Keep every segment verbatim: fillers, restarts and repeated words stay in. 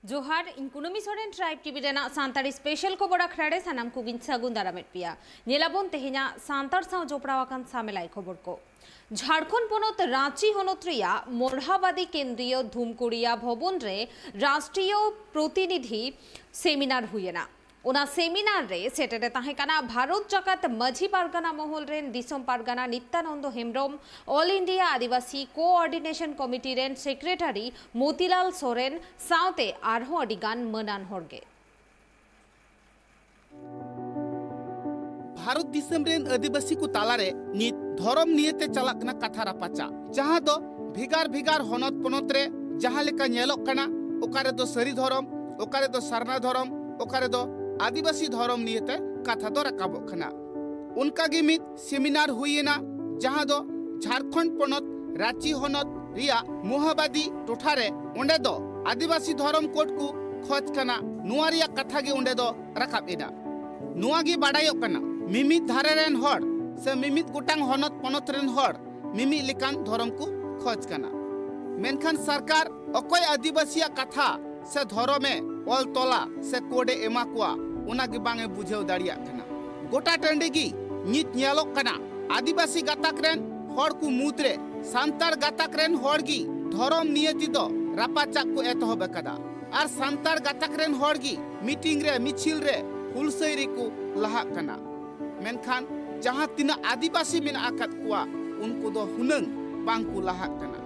ᱡᱚᱦᱟᱨ, ᱤᱧ ᱠᱩᱱᱟᱹᱢᱤ ᱥᱚᱨᱮᱱ, ᱴᱨᱟᱭᱤᱵᱽ ᱴᱤᱵᱷᱤ ᱨᱮᱱᱟᱜ ᱥᱟᱱᱛᱟᱲᱤ ᱥᱯᱮᱥᱟᱞ ᱠᱷᱚᱵᱚᱨ ᱟᱠᱷᱲᱟ ᱨᱮ ᱥᱟᱱᱟᱢ ᱠᱚᱜᱮᱧ ᱥᱟᱹᱜᱩᱱ ᱫᱟᱨᱟᱢᱮᱫ ᱯᱮᱭᱟ᱾ ᱧᱮᱞᱟᱵᱚᱱ ᱛᱮᱦᱮᱧᱟᱜ ᱥᱟᱱᱛᱟᱲ ᱥᱟᱶ ᱡᱚᱯᱲᱟᱣ ᱟᱠᱟᱱ ᱥᱟᱢᱮᱞᱟᱭ ᱠᱷᱚᱵᱚᱨ ᱠᱚ᱾ ᱡᱷᱟᱲᱠᱷᱚᱸᱰ ᱯᱚᱱᱚᱛ ᱨᱟᱸᱪᱤ ᱦᱚᱱᱚᱛ ᱨᱮᱭᱟᱜ ᱢᱚᱲᱦᱟᱵᱟᱫᱤ ᱠᱮᱱᱫᱨᱤᱭᱚ ᱫᱷᱩᱢᱠᱩᱲᱤᱭᱟ ᱵᱷᱚᱵᱚᱱ ᱨᱮ ᱨᱟᱥᱴᱨᱤᱭᱚ ᱯᱨᱚᱛᱤᱱᱤᱫᱷᱤ ᱥᱮᱢᱤᱱᱟᱨ ᱦᱩᱭᱮᱱᱟ᱾ ᱚᱱᱟ ᱥᱮᱢᱤᱱᱟᱨ ᱨᱮ ᱥᱮᱴᱮᱨ ᱨᱮ ᱛᱟᱦᱮᱸ ᱠᱟᱱᱟ ᱵᱷᱟᱨᱚᱛ ᱡᱟᱠᱟᱛ ᱢᱟᱹᱡᱷᱤ ᱯᱟᱨᱜᱟᱱᱟ ᱢᱚᱦᱚᱞ ᱨᱮᱱ ᱫᱤᱥᱚᱢ ᱯᱟᱨᱜᱟᱱᱟ ᱱᱤᱛᱭᱟᱱᱚᱱᱫᱚ ᱦᱮᱢᱵᱨᱚᱢ, ᱚᱞ ᱤᱱᱰᱤᱭᱟ ᱟᱹᱫᱤᱵᱟᱹᱥᱤ ᱠᱳᱚᱨᱰᱤᱱᱮᱥᱚᱱ ᱠᱚᱢᱤᱴᱤ ᱨᱮᱱ ᱥᱮᱠᱨᱮᱴᱟᱨᱤ ᱢᱚᱛᱤᱞᱟᱞ ᱥᱚᱨᱮᱱ ᱥᱟᱶᱛᱮ ᱟᱨᱦᱚᱸ ᱟᱹᱰᱤ ᱜᱟᱱ ᱢᱟᱹᱱᱟᱱ ᱦᱚᱲ ᱜᱮ᱾ ᱵᱷᱟᱨᱚᱛ ᱫᱤᱥᱚᱢ ᱨᱮᱱ ᱟᱹᱫᱤᱵᱟᱹᱥᱤ ᱠᱚ ᱛᱟᱞᱟᱨᱮ ᱱᱤᱛ ᱫᱷᱚᱨᱚᱢ ᱱᱤᱭᱮᱛᱮ ᱪᱟᱞᱟᱜ ᱠᱟᱱᱟ ᱠᱟᱛᱷᱟ ᱨᱟᱯᱟᱪᱟᱜ, ᱡᱟᱦᱟᱸ ᱫᱚ ᱵᱷᱮᱜᱟᱨ ᱵᱷᱮᱜᱟᱨ ᱦᱚᱱᱚᱛ ᱯᱚᱱᱚᱛ ᱨᱮ ᱡᱟᱦᱟᱸ ᱞᱮᱠᱟ ᱧᱮᱞᱚᱜ ᱠᱟᱱᱟ, ᱚᱠᱟ ᱨᱮᱫᱚ ᱥᱟᱹᱨᱤ ᱫᱷᱚᱨᱚᱢ, ᱚᱠᱟ ᱨᱮᱫᱚ ᱥᱟᱨᱱᱟ ᱫᱷᱚᱨᱚᱢ, ᱚᱠᱟ ᱨᱮᱫᱚ ᱟᱹᱫᱤᱵᱟᱹᱥᱤ ᱫᱷᱚᱨᱚᱢ ᱱᱤᱭᱮᱛᱮ ᱠᱟᱛᱷᱟ ᱫᱚ ᱨᱟᱠᱟᱵᱚᱜ ᱠᱟᱱᱟ᱾ ᱚᱱᱠᱟᱜᱮ ᱢᱤᱫ ᱥᱮᱢᱤᱱᱟᱨ ᱦᱩᱭ ᱮᱱᱟ, ᱡᱟᱦᱟᱸ ᱫᱚ ᱡᱷᱟᱲᱠᱷᱚᱸᱰ ᱯᱚᱱᱚᱛ ᱨᱟᱸᱪᱤ ᱦᱚᱱᱚᱛ ᱨᱮᱭᱟᱜ ᱢᱚᱦᱟᱵᱟᱫᱤ ᱴᱚᱴᱷᱟ ᱨᱮ, ᱚᱸᱰᱮ ᱫᱚ ᱟᱹᱫᱤᱵᱟᱹᱥᱤ ᱫᱷᱚᱨᱚᱢ ᱠᱳᱰ ᱠᱚ ᱠᱷᱚᱡᱽ ᱠᱟᱱᱟ, ᱱᱚᱣᱟ ᱨᱮᱭᱟᱜ ᱠᱟᱛᱷᱟ ᱜᱮ ᱚᱸᱰᱮ ᱫᱚ ᱨᱟᱠᱟᱵ ᱮᱱᱟ᱾ ᱱᱚᱣᱟ ᱜᱮ ᱵᱟᱰᱟᱭᱚᱜ ᱠᱟᱱᱟ, ᱢᱤᱢᱤᱫ ᱫᱷᱟᱨᱮ ᱨᱮᱱ ᱦᱚᱲ ᱥᱮ ᱢᱤᱢᱤᱫ ᱜᱚᱴᱟᱝ ᱦᱚᱱᱚᱛ ᱯᱚᱱᱚᱛ ᱨᱮᱱ ᱦᱚᱲ ᱢᱤᱢᱤᱫ ᱞᱮᱠᱟᱱ ᱫᱷᱚᱨᱚᱢ ᱠᱚ ᱠᱷᱚᱡᱽ ᱠᱟᱱᱟ, ᱢᱮᱱᱠᱷᱟᱱ ᱥᱚᱨᱠᱟᱨ ᱚᱠᱚᱭ ᱟᱹᱫᱤᱵᱟᱹᱥᱤᱭᱟᱜ ᱠᱟᱛᱷᱟ ᱥᱮ ᱫᱷᱚᱨᱚᱢᱮ ᱚᱞ ᱛᱚᱞᱟ ᱥᱮ ᱠᱳᱰᱮ ᱮᱢᱟ ᱠᱚᱣᱟ, ᱚᱱᱟ ᱜᱮ ᱵᱟᱝ ᱮ ᱵᱩᱡᱷᱟᱹᱣ ᱫᱟᱲᱮᱭᱟᱜ ᱠᱟᱱᱟ᱾ ᱜᱚᱴᱟ ᱴᱟᱺᱰᱤ ᱜᱮ ᱱᱤᱛ ᱧᱮᱞᱚᱜ ᱠᱟᱱᱟ, ᱟᱹᱫᱤᱵᱟᱹᱥᱤ ᱜᱟᱛᱟᱠ ᱨᱮᱱ ᱦᱚᱲ ᱠᱚ ᱢᱩᱫᱽᱨᱮ ᱥᱟᱱᱛᱟᱲ ᱜᱟᱛᱟᱠ ᱨᱮᱱ ᱦᱚᱲ ᱜᱮ ᱫᱷᱚᱨᱚᱢ ᱱᱤᱭᱮ ᱛᱮᱫᱚ ᱨᱟᱯᱟᱪᱟᱜ ᱠᱚ ᱮᱛᱚᱦᱚᱵ ᱟᱠᱟᱫᱟ᱾ ᱟᱨ ᱥᱟᱱᱛᱟᱲ ᱜᱟᱛᱟᱠ ᱨᱮᱱ ᱦᱚᱲ ᱜᱮ ᱢᱤᱴᱤᱝ ᱨᱮ, ᱢᱤᱪᱷᱤᱞ ᱨᱮ, ᱦᱩᱞᱥᱟᱹᱭ ᱨᱮᱠᱚ ᱞᱟᱦᱟᱜ ᱠᱟᱱᱟ᱾ ᱢᱮᱱᱠᱷᱟᱱ ᱡᱟᱦᱟᱸ ᱛᱤᱱᱟᱹᱜ ᱟᱹᱫᱤᱵᱟᱹᱥᱤ ᱢᱮᱱᱟᱜ ᱟᱠᱟᱫ ᱠᱚᱣᱟ, ᱩᱱᱠᱩ ᱫᱚ ᱦᱩᱱᱟᱹᱝ ᱵᱟᱝ ᱠᱚ ᱞᱟᱦᱟᱜ ᱠᱟᱱᱟ᱾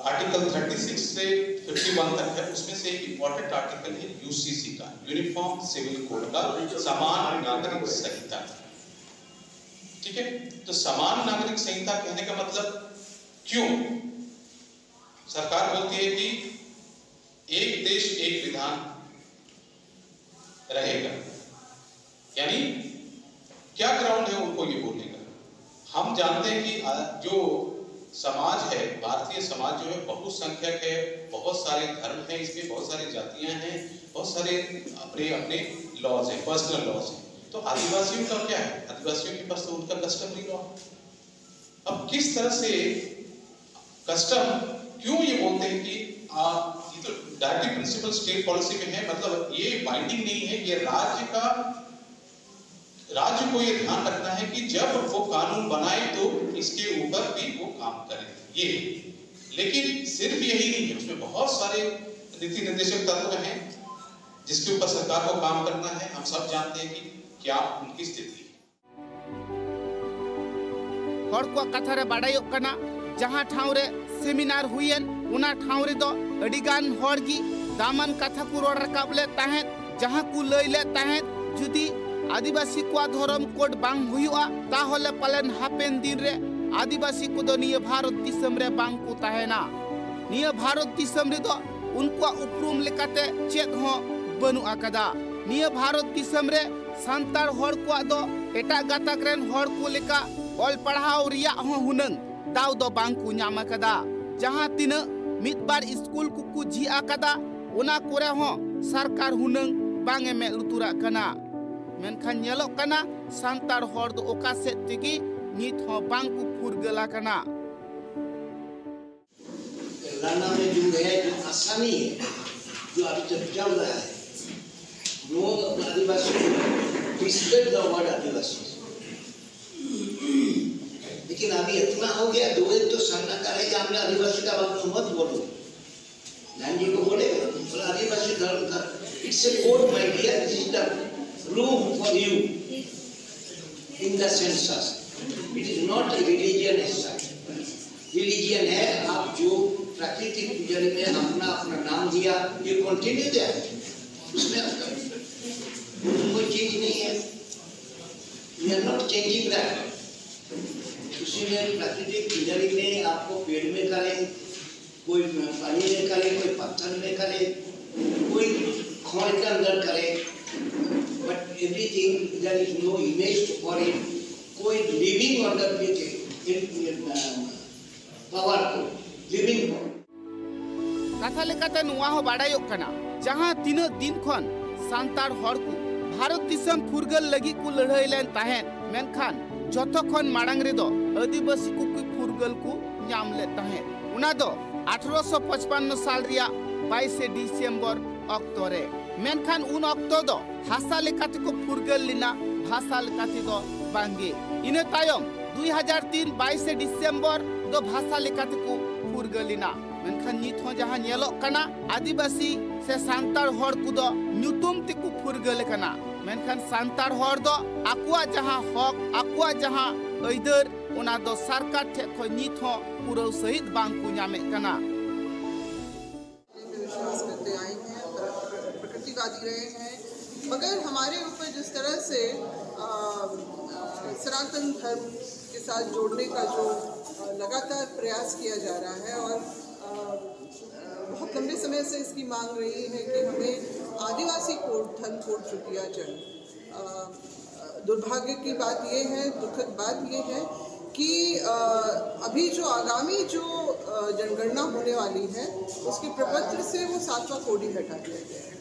आर्टिकल थर्टी सिक्स से फिफ्टी वन तक है। उसमें से एक इंपॉर्टेंट आर्टिकल है यूसीसी का, यूनिफॉर्म सिविल कोड का, समान नागरिक संहिता। ठीक है, तो समान नागरिक संहिता कहने का मतलब क्यों? सरकार बोलती है कि एक देश एक विधान रहेगा, यानी क्या ग्राउंड है उनको ये बोलने का? हम जानते हैं कि जो समाज है, भारतीय समाज जो है, बहुसंख्यक है, बहुत सारे धर्म हैं इसमें, बहुत सारी जातियां हैं, बहुत सारे अपने अपने लॉज हैं, पर्सनल लॉज हैं। तो आदिवासियों का क्या है? आदिवासियों के पास तो उनका कस्टमरी लॉ। अब किस तरह से कस्टम, क्यों ये बोलते हैं कि आप ये तो प्रिंसिपल स्टेट पॉलिसी में है, मतलब ये बाइंडिंग नहीं है, ये राज्य का, राज्य को ये ध्यान रखना है कि जब वो कानून बनाए तो इसके ऊपर भी वो काम करें। ये, लेकिन सिर्फ यही नहीं है, उसमें बहुत सारे नीति निर्देशक तत्व हैं जिसके ऊपर सरकार को काम करना है। हम सब जानते हैं कि क्या उनकी स्थिति है। ᱦᱚᱲ ᱠᱚᱣᱟᱜ ᱠᱟᱛᱷᱟ ᱨᱮ ᱵᱟᱰᱟᱭᱚᱜ ᱠᱟᱱᱟ, ᱡᱟᱦᱟᱸ ᱴᱷᱟᱶ ᱨᱮ ᱥᱮᱢᱤᱱᱟᱨ ᱦᱩᱭᱮᱱ, ᱚᱱᱟ ᱴᱷᱟᱶ ᱨᱮᱫᱚ ᱟᱹᱰᱤ ᱜᱟᱱ ᱦᱚᱲ ᱜᱮ ᱫᱟᱢᱟᱱ ᱠᱟᱛᱷᱟ ᱠᱚ ᱨᱚᱲ ᱨᱟᱠᱟᱵ ᱞᱮᱫ ᱛᱟᱦᱮᱸᱫ, ᱡᱟᱦᱟᱸ ᱠᱚ ᱞᱟᱹᱭ ᱞᱮᱫ ᱛᱟᱦᱮᱸᱫ, ᱡᱩᱫᱤ ᱟᱹᱫᱤᱵᱟᱹᱥᱤ ᱠᱚᱣᱟᱜ ᱫᱷᱚᱨᱚᱢ ᱠᱳᱰ ᱵᱟᱝ ᱦᱩᱭᱩᱜᱼᱟ, ᱛᱟᱦᱚᱞᱮ ᱯᱟᱞᱮᱱ ᱦᱟᱯᱮᱱ ᱫᱤᱱ ᱨᱮ ᱟᱹᱫᱤᱵᱟᱹᱥᱤ ᱠᱚᱫᱚ ᱱᱤᱭᱟᱹ ᱵᱷᱟᱨᱚᱛ ᱫᱤᱥᱚᱢ ᱨᱮ ᱵᱟᱝ ᱠᱚ ᱛᱟᱦᱮᱱᱟ᱾ ᱱᱤᱭᱟᱹ ᱵᱷᱟᱨᱚᱛ ᱫᱤᱥᱚᱢ ᱨᱮᱫᱚ ᱩᱱᱠᱩᱣᱟᱜ ᱩᱯᱨᱩᱢ ᱞᱮᱠᱟᱛᱮ ᱪᱮᱫ ᱦᱚᱸ ᱵᱟᱹᱱᱩᱜ ᱟᱠᱟᱫᱟ᱾ ᱱᱤᱭᱟᱹ ᱵᱷᱟᱨᱚᱛ ᱫᱤᱥᱚᱢ ᱨᱮ ᱥᱟᱱᱛᱟᱲ ᱦᱚᱲ ᱠᱚᱣᱟᱜ ᱫᱚ ᱮᱴᱟᱜ ᱜᱟᱛᱟᱠ ᱨᱮᱱ ᱦᱚᱲ ᱠᱚ ᱞᱮᱠᱟ ᱚᱞ ᱯᱟᱲᱦᱟᱣ ᱨᱮᱭᱟᱜ ᱦᱚᱸ ᱦᱩᱱᱟᱹᱝ ᱫᱟᱣ ᱫᱚ ᱵᱟᱝ ᱠᱚ ᱧᱟᱢ ᱟᱠᱟᱫᱟ᱾ ᱡᱟᱦᱟᱸ ᱛᱤᱱᱟᱹᱜ ᱢᱤᱫ ᱵᱟᱨ ᱥᱠᱩᱞ ᱠᱚᱠᱚ ᱡᱷᱤᱡ ᱟᱠᱟᱫᱟ, ᱚᱱᱟ ᱠᱚᱨᱮ ᱦᱚᱸ ᱥᱚᱨᱠᱟᱨ ᱦᱩᱱᱟᱹᱝ ᱵᱟᱝ ᱮ ᱢᱮᱫ ᱞᱩᱛᱩᱨᱟᱜ ᱠᱟᱱᱟ᱾ ᱢᱮᱱᱠᱷᱟᱱ ᱧᱮᱞᱚᱜ ᱠᱟᱱᱟ, ᱥᱟᱱᱛᱟᱲ ᱦᱚᱲ ᱫᱚ ᱚᱠᱟ ᱥᱮᱫ ᱛᱮᱜᱮ ᱱᱤᱛ ᱦᱚᱸ ᱵᱟᱝ ᱠᱚ ᱯᱷᱩᱨᱜᱟᱹᱞ ᱟᱠᱟᱱᱟ᱾ तेलंगाना में जो है, जो आसामी है, जो अभी तक चल रहा है, वो आदिवासी, respect the word आदिवासी। लेकिन अभी इतना हो गया, दो एक तो सामना का है कि हमने आदिवासी का बात मत बोलो। नारायण जी को बोले, बोला, "आदिवासी धर्म का, it's a code, my dear, this is the room for you in the census। It is not a religion as such। Religion है, आप जो प्राकृतिक पुजारी में अपना, अपना नाम दिया, ये कंटिन्यू दिया, उसमें आपका कोई चेंज नहीं है। We are not changing that। उसी में प्राकृतिक पुजारी में आपको पेड़ में करें, कोई पानी में करें, कोई पत्थर में करें, कोई खड़ के अंदर करें, but everything, there is no image for it। कोई लिविंग ऑर्डर भी थे, पावर को लिविंग पावर। ᱠᱟᱛᱷᱟ ᱞᱮᱠᱟᱛᱮ ᱱᱚᱣᱟ ᱦᱚᱸ ᱵᱟᱰᱟᱭᱚᱜ ᱠᱟᱱᱟ, ᱡᱟᱦᱟᱸ ᱛᱤᱱᱟᱹᱜ ᱫᱤᱱ ᱠᱷᱚᱱ ᱥᱟᱱᱛᱟᱲ ᱦᱚᱲ ᱠᱚ ᱵᱷᱟᱨᱚᱛ ᱫᱤᱥᱚᱢ ᱯᱷᱩᱨᱜᱟᱹᱞ ᱞᱟᱹᱜᱤᱫ ᱠᱚ ᱞᱟᱹᱲᱦᱟᱹᱭ ᱞᱮᱱ ᱛᱟᱦᱮᱸᱫ, ᱢᱮᱱᱠᱷᱟᱱ ᱡᱚᱛᱚ ᱠᱷᱚᱱ ᱢᱟᱲᱟᱝ ᱨᱮᱫᱚ ᱟᱹᱫᱤᱵᱟᱹᱥᱤ ᱠᱚ ᱯᱷᱩᱨᱜᱟᱹᱞ ᱠᱚ ᱧᱟᱢ ᱞᱮᱫ ᱛᱟᱦᱮᱸᱫ᱾ ᱚᱱᱟ ᱫᱚ ᱟᱴᱷᱨᱚᱥᱚ ᱯᱚᱪᱯᱟᱱᱱᱚ ᱥᱟᱞ ᱨᱮᱭᱟᱜ ᱵᱟᱭᱤᱥᱮ ᱰᱤᱥᱮᱢᱵᱚᱨ ᱚᱠᱛᱚ ᱨᱮ᱾ ᱢᱮᱱᱠᱷᱟᱱ ᱩᱱ ᱚᱠᱛᱚ ᱫᱚ ᱦᱟᱥᱟ ᱞᱮᱠᱟ ᱛᱮᱠᱚ ᱯᱷᱩᱨᱜᱟᱹᱞ ᱞᱮᱱᱟ, ᱵᱷᱟᱥᱟ ᱞᱮᱠᱟ ᱛᱮᱫᱚ ᱵᱟᱝᱜᱮ᱾ ᱤᱱᱟᱹ ᱛᱟᱭᱚᱢ ᱫᱩᱭ ᱦᱟᱡᱟᱨ ᱛᱤᱱ ᱵᱟᱭᱤᱥᱮ ᱰᱤᱥᱮᱢᱵᱚᱨ ᱫᱚ ᱵᱷᱟᱥᱟ ᱞᱮᱠᱟ ᱛᱮᱠᱚ ᱯᱷᱩᱨᱜᱟᱹᱞ ᱮᱱᱟ᱾ ᱢᱮᱱᱠᱷᱟᱱ ᱱᱤᱛ ᱦᱚᱸ ᱡᱟᱦᱟᱸ ᱧᱮᱞᱚᱜ ᱠᱟᱱᱟ, ᱟᱹᱫᱤᱵᱟᱹᱥᱤ ᱥᱮ ᱥᱟᱱᱛᱟᱲ ᱦᱚᱲ ᱠᱚᱫᱚ ᱧᱩᱛᱩᱢ ᱛᱮᱠᱚ ᱯᱷᱩᱨᱜᱟᱹᱞ ᱟᱠᱟᱱᱟ, ᱢᱮᱱᱠᱷᱟᱱ ᱥᱟᱱᱛᱟᱲ ᱦᱚᱲ ᱫᱚ ᱟᱠᱚᱣᱟᱜ ᱡᱟᱦᱟᱸ ᱦᱚᱠ, ᱟᱠᱚᱣᱟᱜ ᱡᱟᱦᱟᱸ ᱟᱹᱭᱫᱟᱹᱨ, ᱚᱱᱟ ᱫᱚ ᱥᱚᱨᱠᱟᱨ ᱴᱷᱮᱱ ᱠᱷᱚᱱ ᱱᱤᱛ ᱦᱚᱸ ᱯᱩᱨᱟᱹᱣ ᱥᱟᱹᱦᱤᱡ ᱵᱟᱝ ᱠᱚ ᱧᱟᱢᱮᱫ ᱠᱟᱱᱟ᱾ में विश्वास करते आए हैं, प्रकृतिवादी रहे हैं, मगर हमारे ऊपर जिस तरह से अ, अ, सनातन धर्म के साथ जोड़ने का जो अ, लगातार प्रयास किया जा रहा है और अ, अ, बहुत लंबे समय से इसकी मांग रही है कि हमें आदिवासी कोड, धन कोड जो दिया जाए। अ, दुर्भाग्य की बात यह है, दुखद बात यह है कि अ, अभी जो आगामी जो अ, जनगणना होने वाली है, उसके प्रपत्र से वो सातवां कोड ही हटा दिया गया है।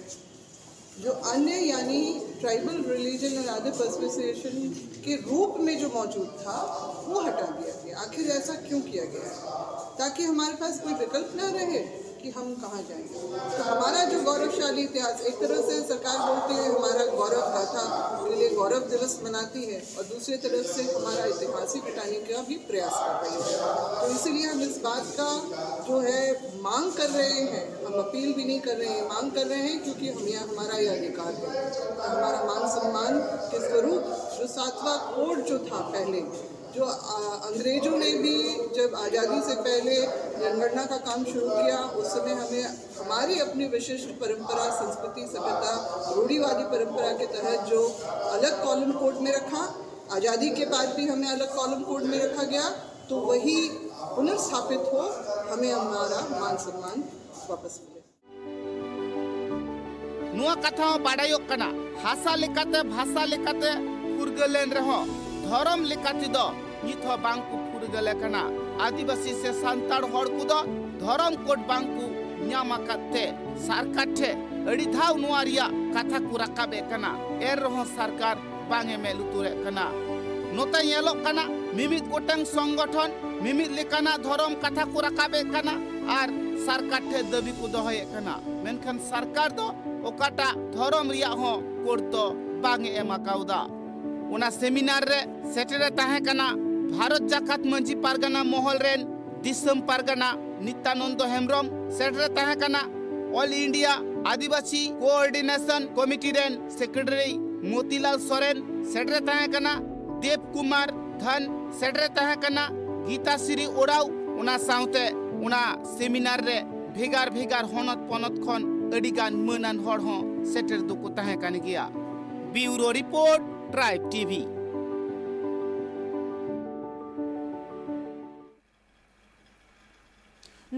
जो अन्य यानी ट्राइबल रिलीजन और अदर एसोसिएशन के रूप में जो मौजूद था, वो हटा दिया गया। आखिर ऐसा क्यों किया गया है? ताकि हमारे पास कोई विकल्प ना रहे कि हम कहाँ जाएंगे। तो हमारा जो गौरवशाली इतिहास, एक तरफ से सरकार बोलती है हमारा गौरव गाथा के लिए गौरव दिवस मनाती है और दूसरी तरफ से हमारा इतिहास ही मिटाने का भी प्रयास कर रही है। तो इसीलिए हम इस बात का जो है मांग कर रहे हैं, हम अपील भी नहीं कर रहे हैं, मांग कर रहे हैं क्योंकि हम यह हमारा यह अधिकार है। हमारा मान सम्मान के स्वरूप जो सातवां कोड जो था पहले, जो अ, अंग्रेजों ने भी जब आज़ादी से पहले जनगणना का काम शुरू किया, उस समय हमें हमारी अपनी विशिष्ट परंपरा, संस्कृति, सभ्यता, रूढ़िवादी परंपरा के तहत जो अलग कॉलम कोड में रखा, आज़ादी के बाद भी हमें अलग कॉलम कोड में रखा गया, तो वही पुनर्स्थापित हो, हमें हमारा मान सम्मान वापस मिले। ᱱᱚᱣᱟ ᱠᱟᱛᱷᱟ ᱦᱚᱸ ᱵᱟᱰᱟᱭᱚᱜ ᱠᱟᱱᱟ, ᱦᱟᱥᱟ ᱞᱮᱠᱟᱛᱮ, ᱵᱷᱟᱥᱟ ᱞᱮᱠᱟᱛᱮ ᱯᱷᱩᱨᱜᱟᱹᱞ ᱞᱮᱱ ᱨᱮᱦᱚᱸ ᱫᱷᱚᱨᱚᱢ ᱞᱮᱠᱟ ᱛᱮᱫᱚ ᱱᱤᱛ ᱦᱚᱸ ᱵᱟᱝ ᱠᱚ ᱯᱷᱩᱨᱜᱟᱹᱞ ᱟᱠᱟᱱᱟ᱾ ᱟᱹᱫᱤᱵᱟᱹᱥᱤ ᱥᱮ ᱥᱟᱱᱛᱟᱲ ᱦᱚᱲ ᱠᱚᱫᱚ ᱫᱷᱚᱨᱚᱢ ᱠᱳᱰ ᱵᱟᱝ ᱠᱚ ᱧᱟᱢ ᱟᱠᱟᱫ ᱛᱮ ᱥᱚᱨᱠᱟᱨ ᱴᱷᱮᱱ ᱟᱹᱰᱤ ᱫᱷᱟᱣ ᱱᱚᱣᱟ ᱨᱮᱭᱟᱜ ᱠᱟᱛᱷᱟ ᱠᱚ ᱨᱟᱠᱟᱵ ᱮᱫ ᱠᱟᱱᱟ᱾ ᱮᱱ ᱨᱮᱦᱚᱸ ᱥᱚᱨᱠᱟᱨ ᱵᱟᱝ ᱮ ᱢᱮᱫ ᱞᱩᱛᱩᱨᱮᱫ ᱠᱟᱱᱟ᱾ ᱱᱚᱛᱮ ᱧᱮᱞᱚᱜ ᱠᱟᱱᱟ, ᱢᱤᱢᱤᱫ ᱜᱚᱴᱟᱝ ᱥᱚᱝᱜᱚᱴᱷᱚᱱ ᱢᱤᱢᱤᱫ ᱞᱮᱠᱟᱱᱟᱜ ᱫᱷᱚᱨᱚᱢ ᱠᱟᱛᱷᱟ ᱠᱚ ᱨᱟᱠᱟᱵ ᱮᱫ ᱠᱟᱱᱟ ᱟᱨ ᱥᱚᱨᱠᱟᱨ ᱴᱷᱮᱱ ᱫᱟᱹᱵᱤ ᱠᱚ ᱫᱚᱦᱚᱭᱮᱫ ᱠᱟᱱᱟ, ᱢᱮᱱᱠᱷᱟᱱ ᱥᱚᱨᱠᱟᱨ ᱫᱚ ᱚᱠᱟᱴᱟᱜ ᱫᱷᱚᱨᱚᱢ ᱨᱮᱭᱟᱜ ᱦᱚᱸ ᱠᱳᱰ ᱫᱚ ᱵᱟᱝ ᱮ ᱮᱢ ᱟᱠᱟᱣᱫᱟ᱾ ᱚᱱᱟ ᱥᱮᱢᱤᱱᱟᱨ ᱨᱮ ᱥᱮᱴᱮᱨ ᱮ ᱛᱟᱦᱮᱸ ᱠᱟᱱᱟ ᱵᱷᱟᱨᱚᱛ ᱡᱟᱠᱟᱛ ᱢᱟᱹᱡᱷᱤ ᱯᱟᱨᱜᱟᱱᱟ ᱢᱚᱦᱚᱞ ᱨᱮᱱ ᱫᱤᱥᱚᱢ ᱯᱟᱨᱜᱟᱱᱟ ᱱᱤᱛᱭᱟᱱᱚᱱᱫᱚ ᱦᱮᱢᱵᱨᱚᱢ, ᱥᱮᱴᱮᱨ ᱮ ᱛᱟᱦᱮᱸ ᱠᱟᱱᱟ ᱚᱞ ᱤᱱᱰᱤᱭᱟ ᱟᱹᱫᱤᱵᱟᱹᱥᱤ ᱠᱳᱚᱨᱰᱤᱱᱮᱥᱚᱱ ᱠᱚᱢᱤᱴᱤ ᱨᱮᱱ ᱥᱮᱠᱨᱮᱴᱟᱨᱤ ᱢᱚᱛᱤᱞᱟᱞ ᱥᱚᱨᱮᱱ, ᱥᱮᱴᱮᱨ ᱮ ᱛᱟᱦᱮᱸ ᱠᱟᱱᱟ ᱫᱮᱵᱽ ᱠᱩᱢᱟᱨ ᱫᱷᱟᱱ, ᱥᱮᱴᱮᱨ ᱮ ᱛᱟᱦᱮᱸ ᱠᱟᱱᱟ ᱜᱤᱛᱟᱥᱨᱤ ᱳᱨᱟᱣ᱾ ᱚᱱᱟ ᱥᱟᱶᱛᱮ ᱚᱱᱟ ᱥᱮᱢᱤᱱᱟᱨ ᱨᱮ ᱵᱷᱮᱜᱟᱨ ᱵᱷᱮᱜᱟᱨ ᱦᱚᱱᱚᱛ ᱯᱚᱱᱚᱛ ᱠᱷᱚᱱ ᱟᱹᱰᱤ ᱜᱟᱱ ᱢᱟᱹᱱᱟᱱ ᱦᱚᱲ ᱦᱚᱸ ᱥᱮᱴᱮᱨ ᱫᱚᱠᱚ ᱛᱟᱦᱮᱸ ᱠᱟᱱ ᱜᱮᱭᱟ᱾ ᱵᱤᱭᱩᱨᱳ ᱨᱤᱯᱳᱨᱴ, ᱴᱨᱟᱭᱤᱵᱽ ᱴᱤᱵᱷᱤ᱾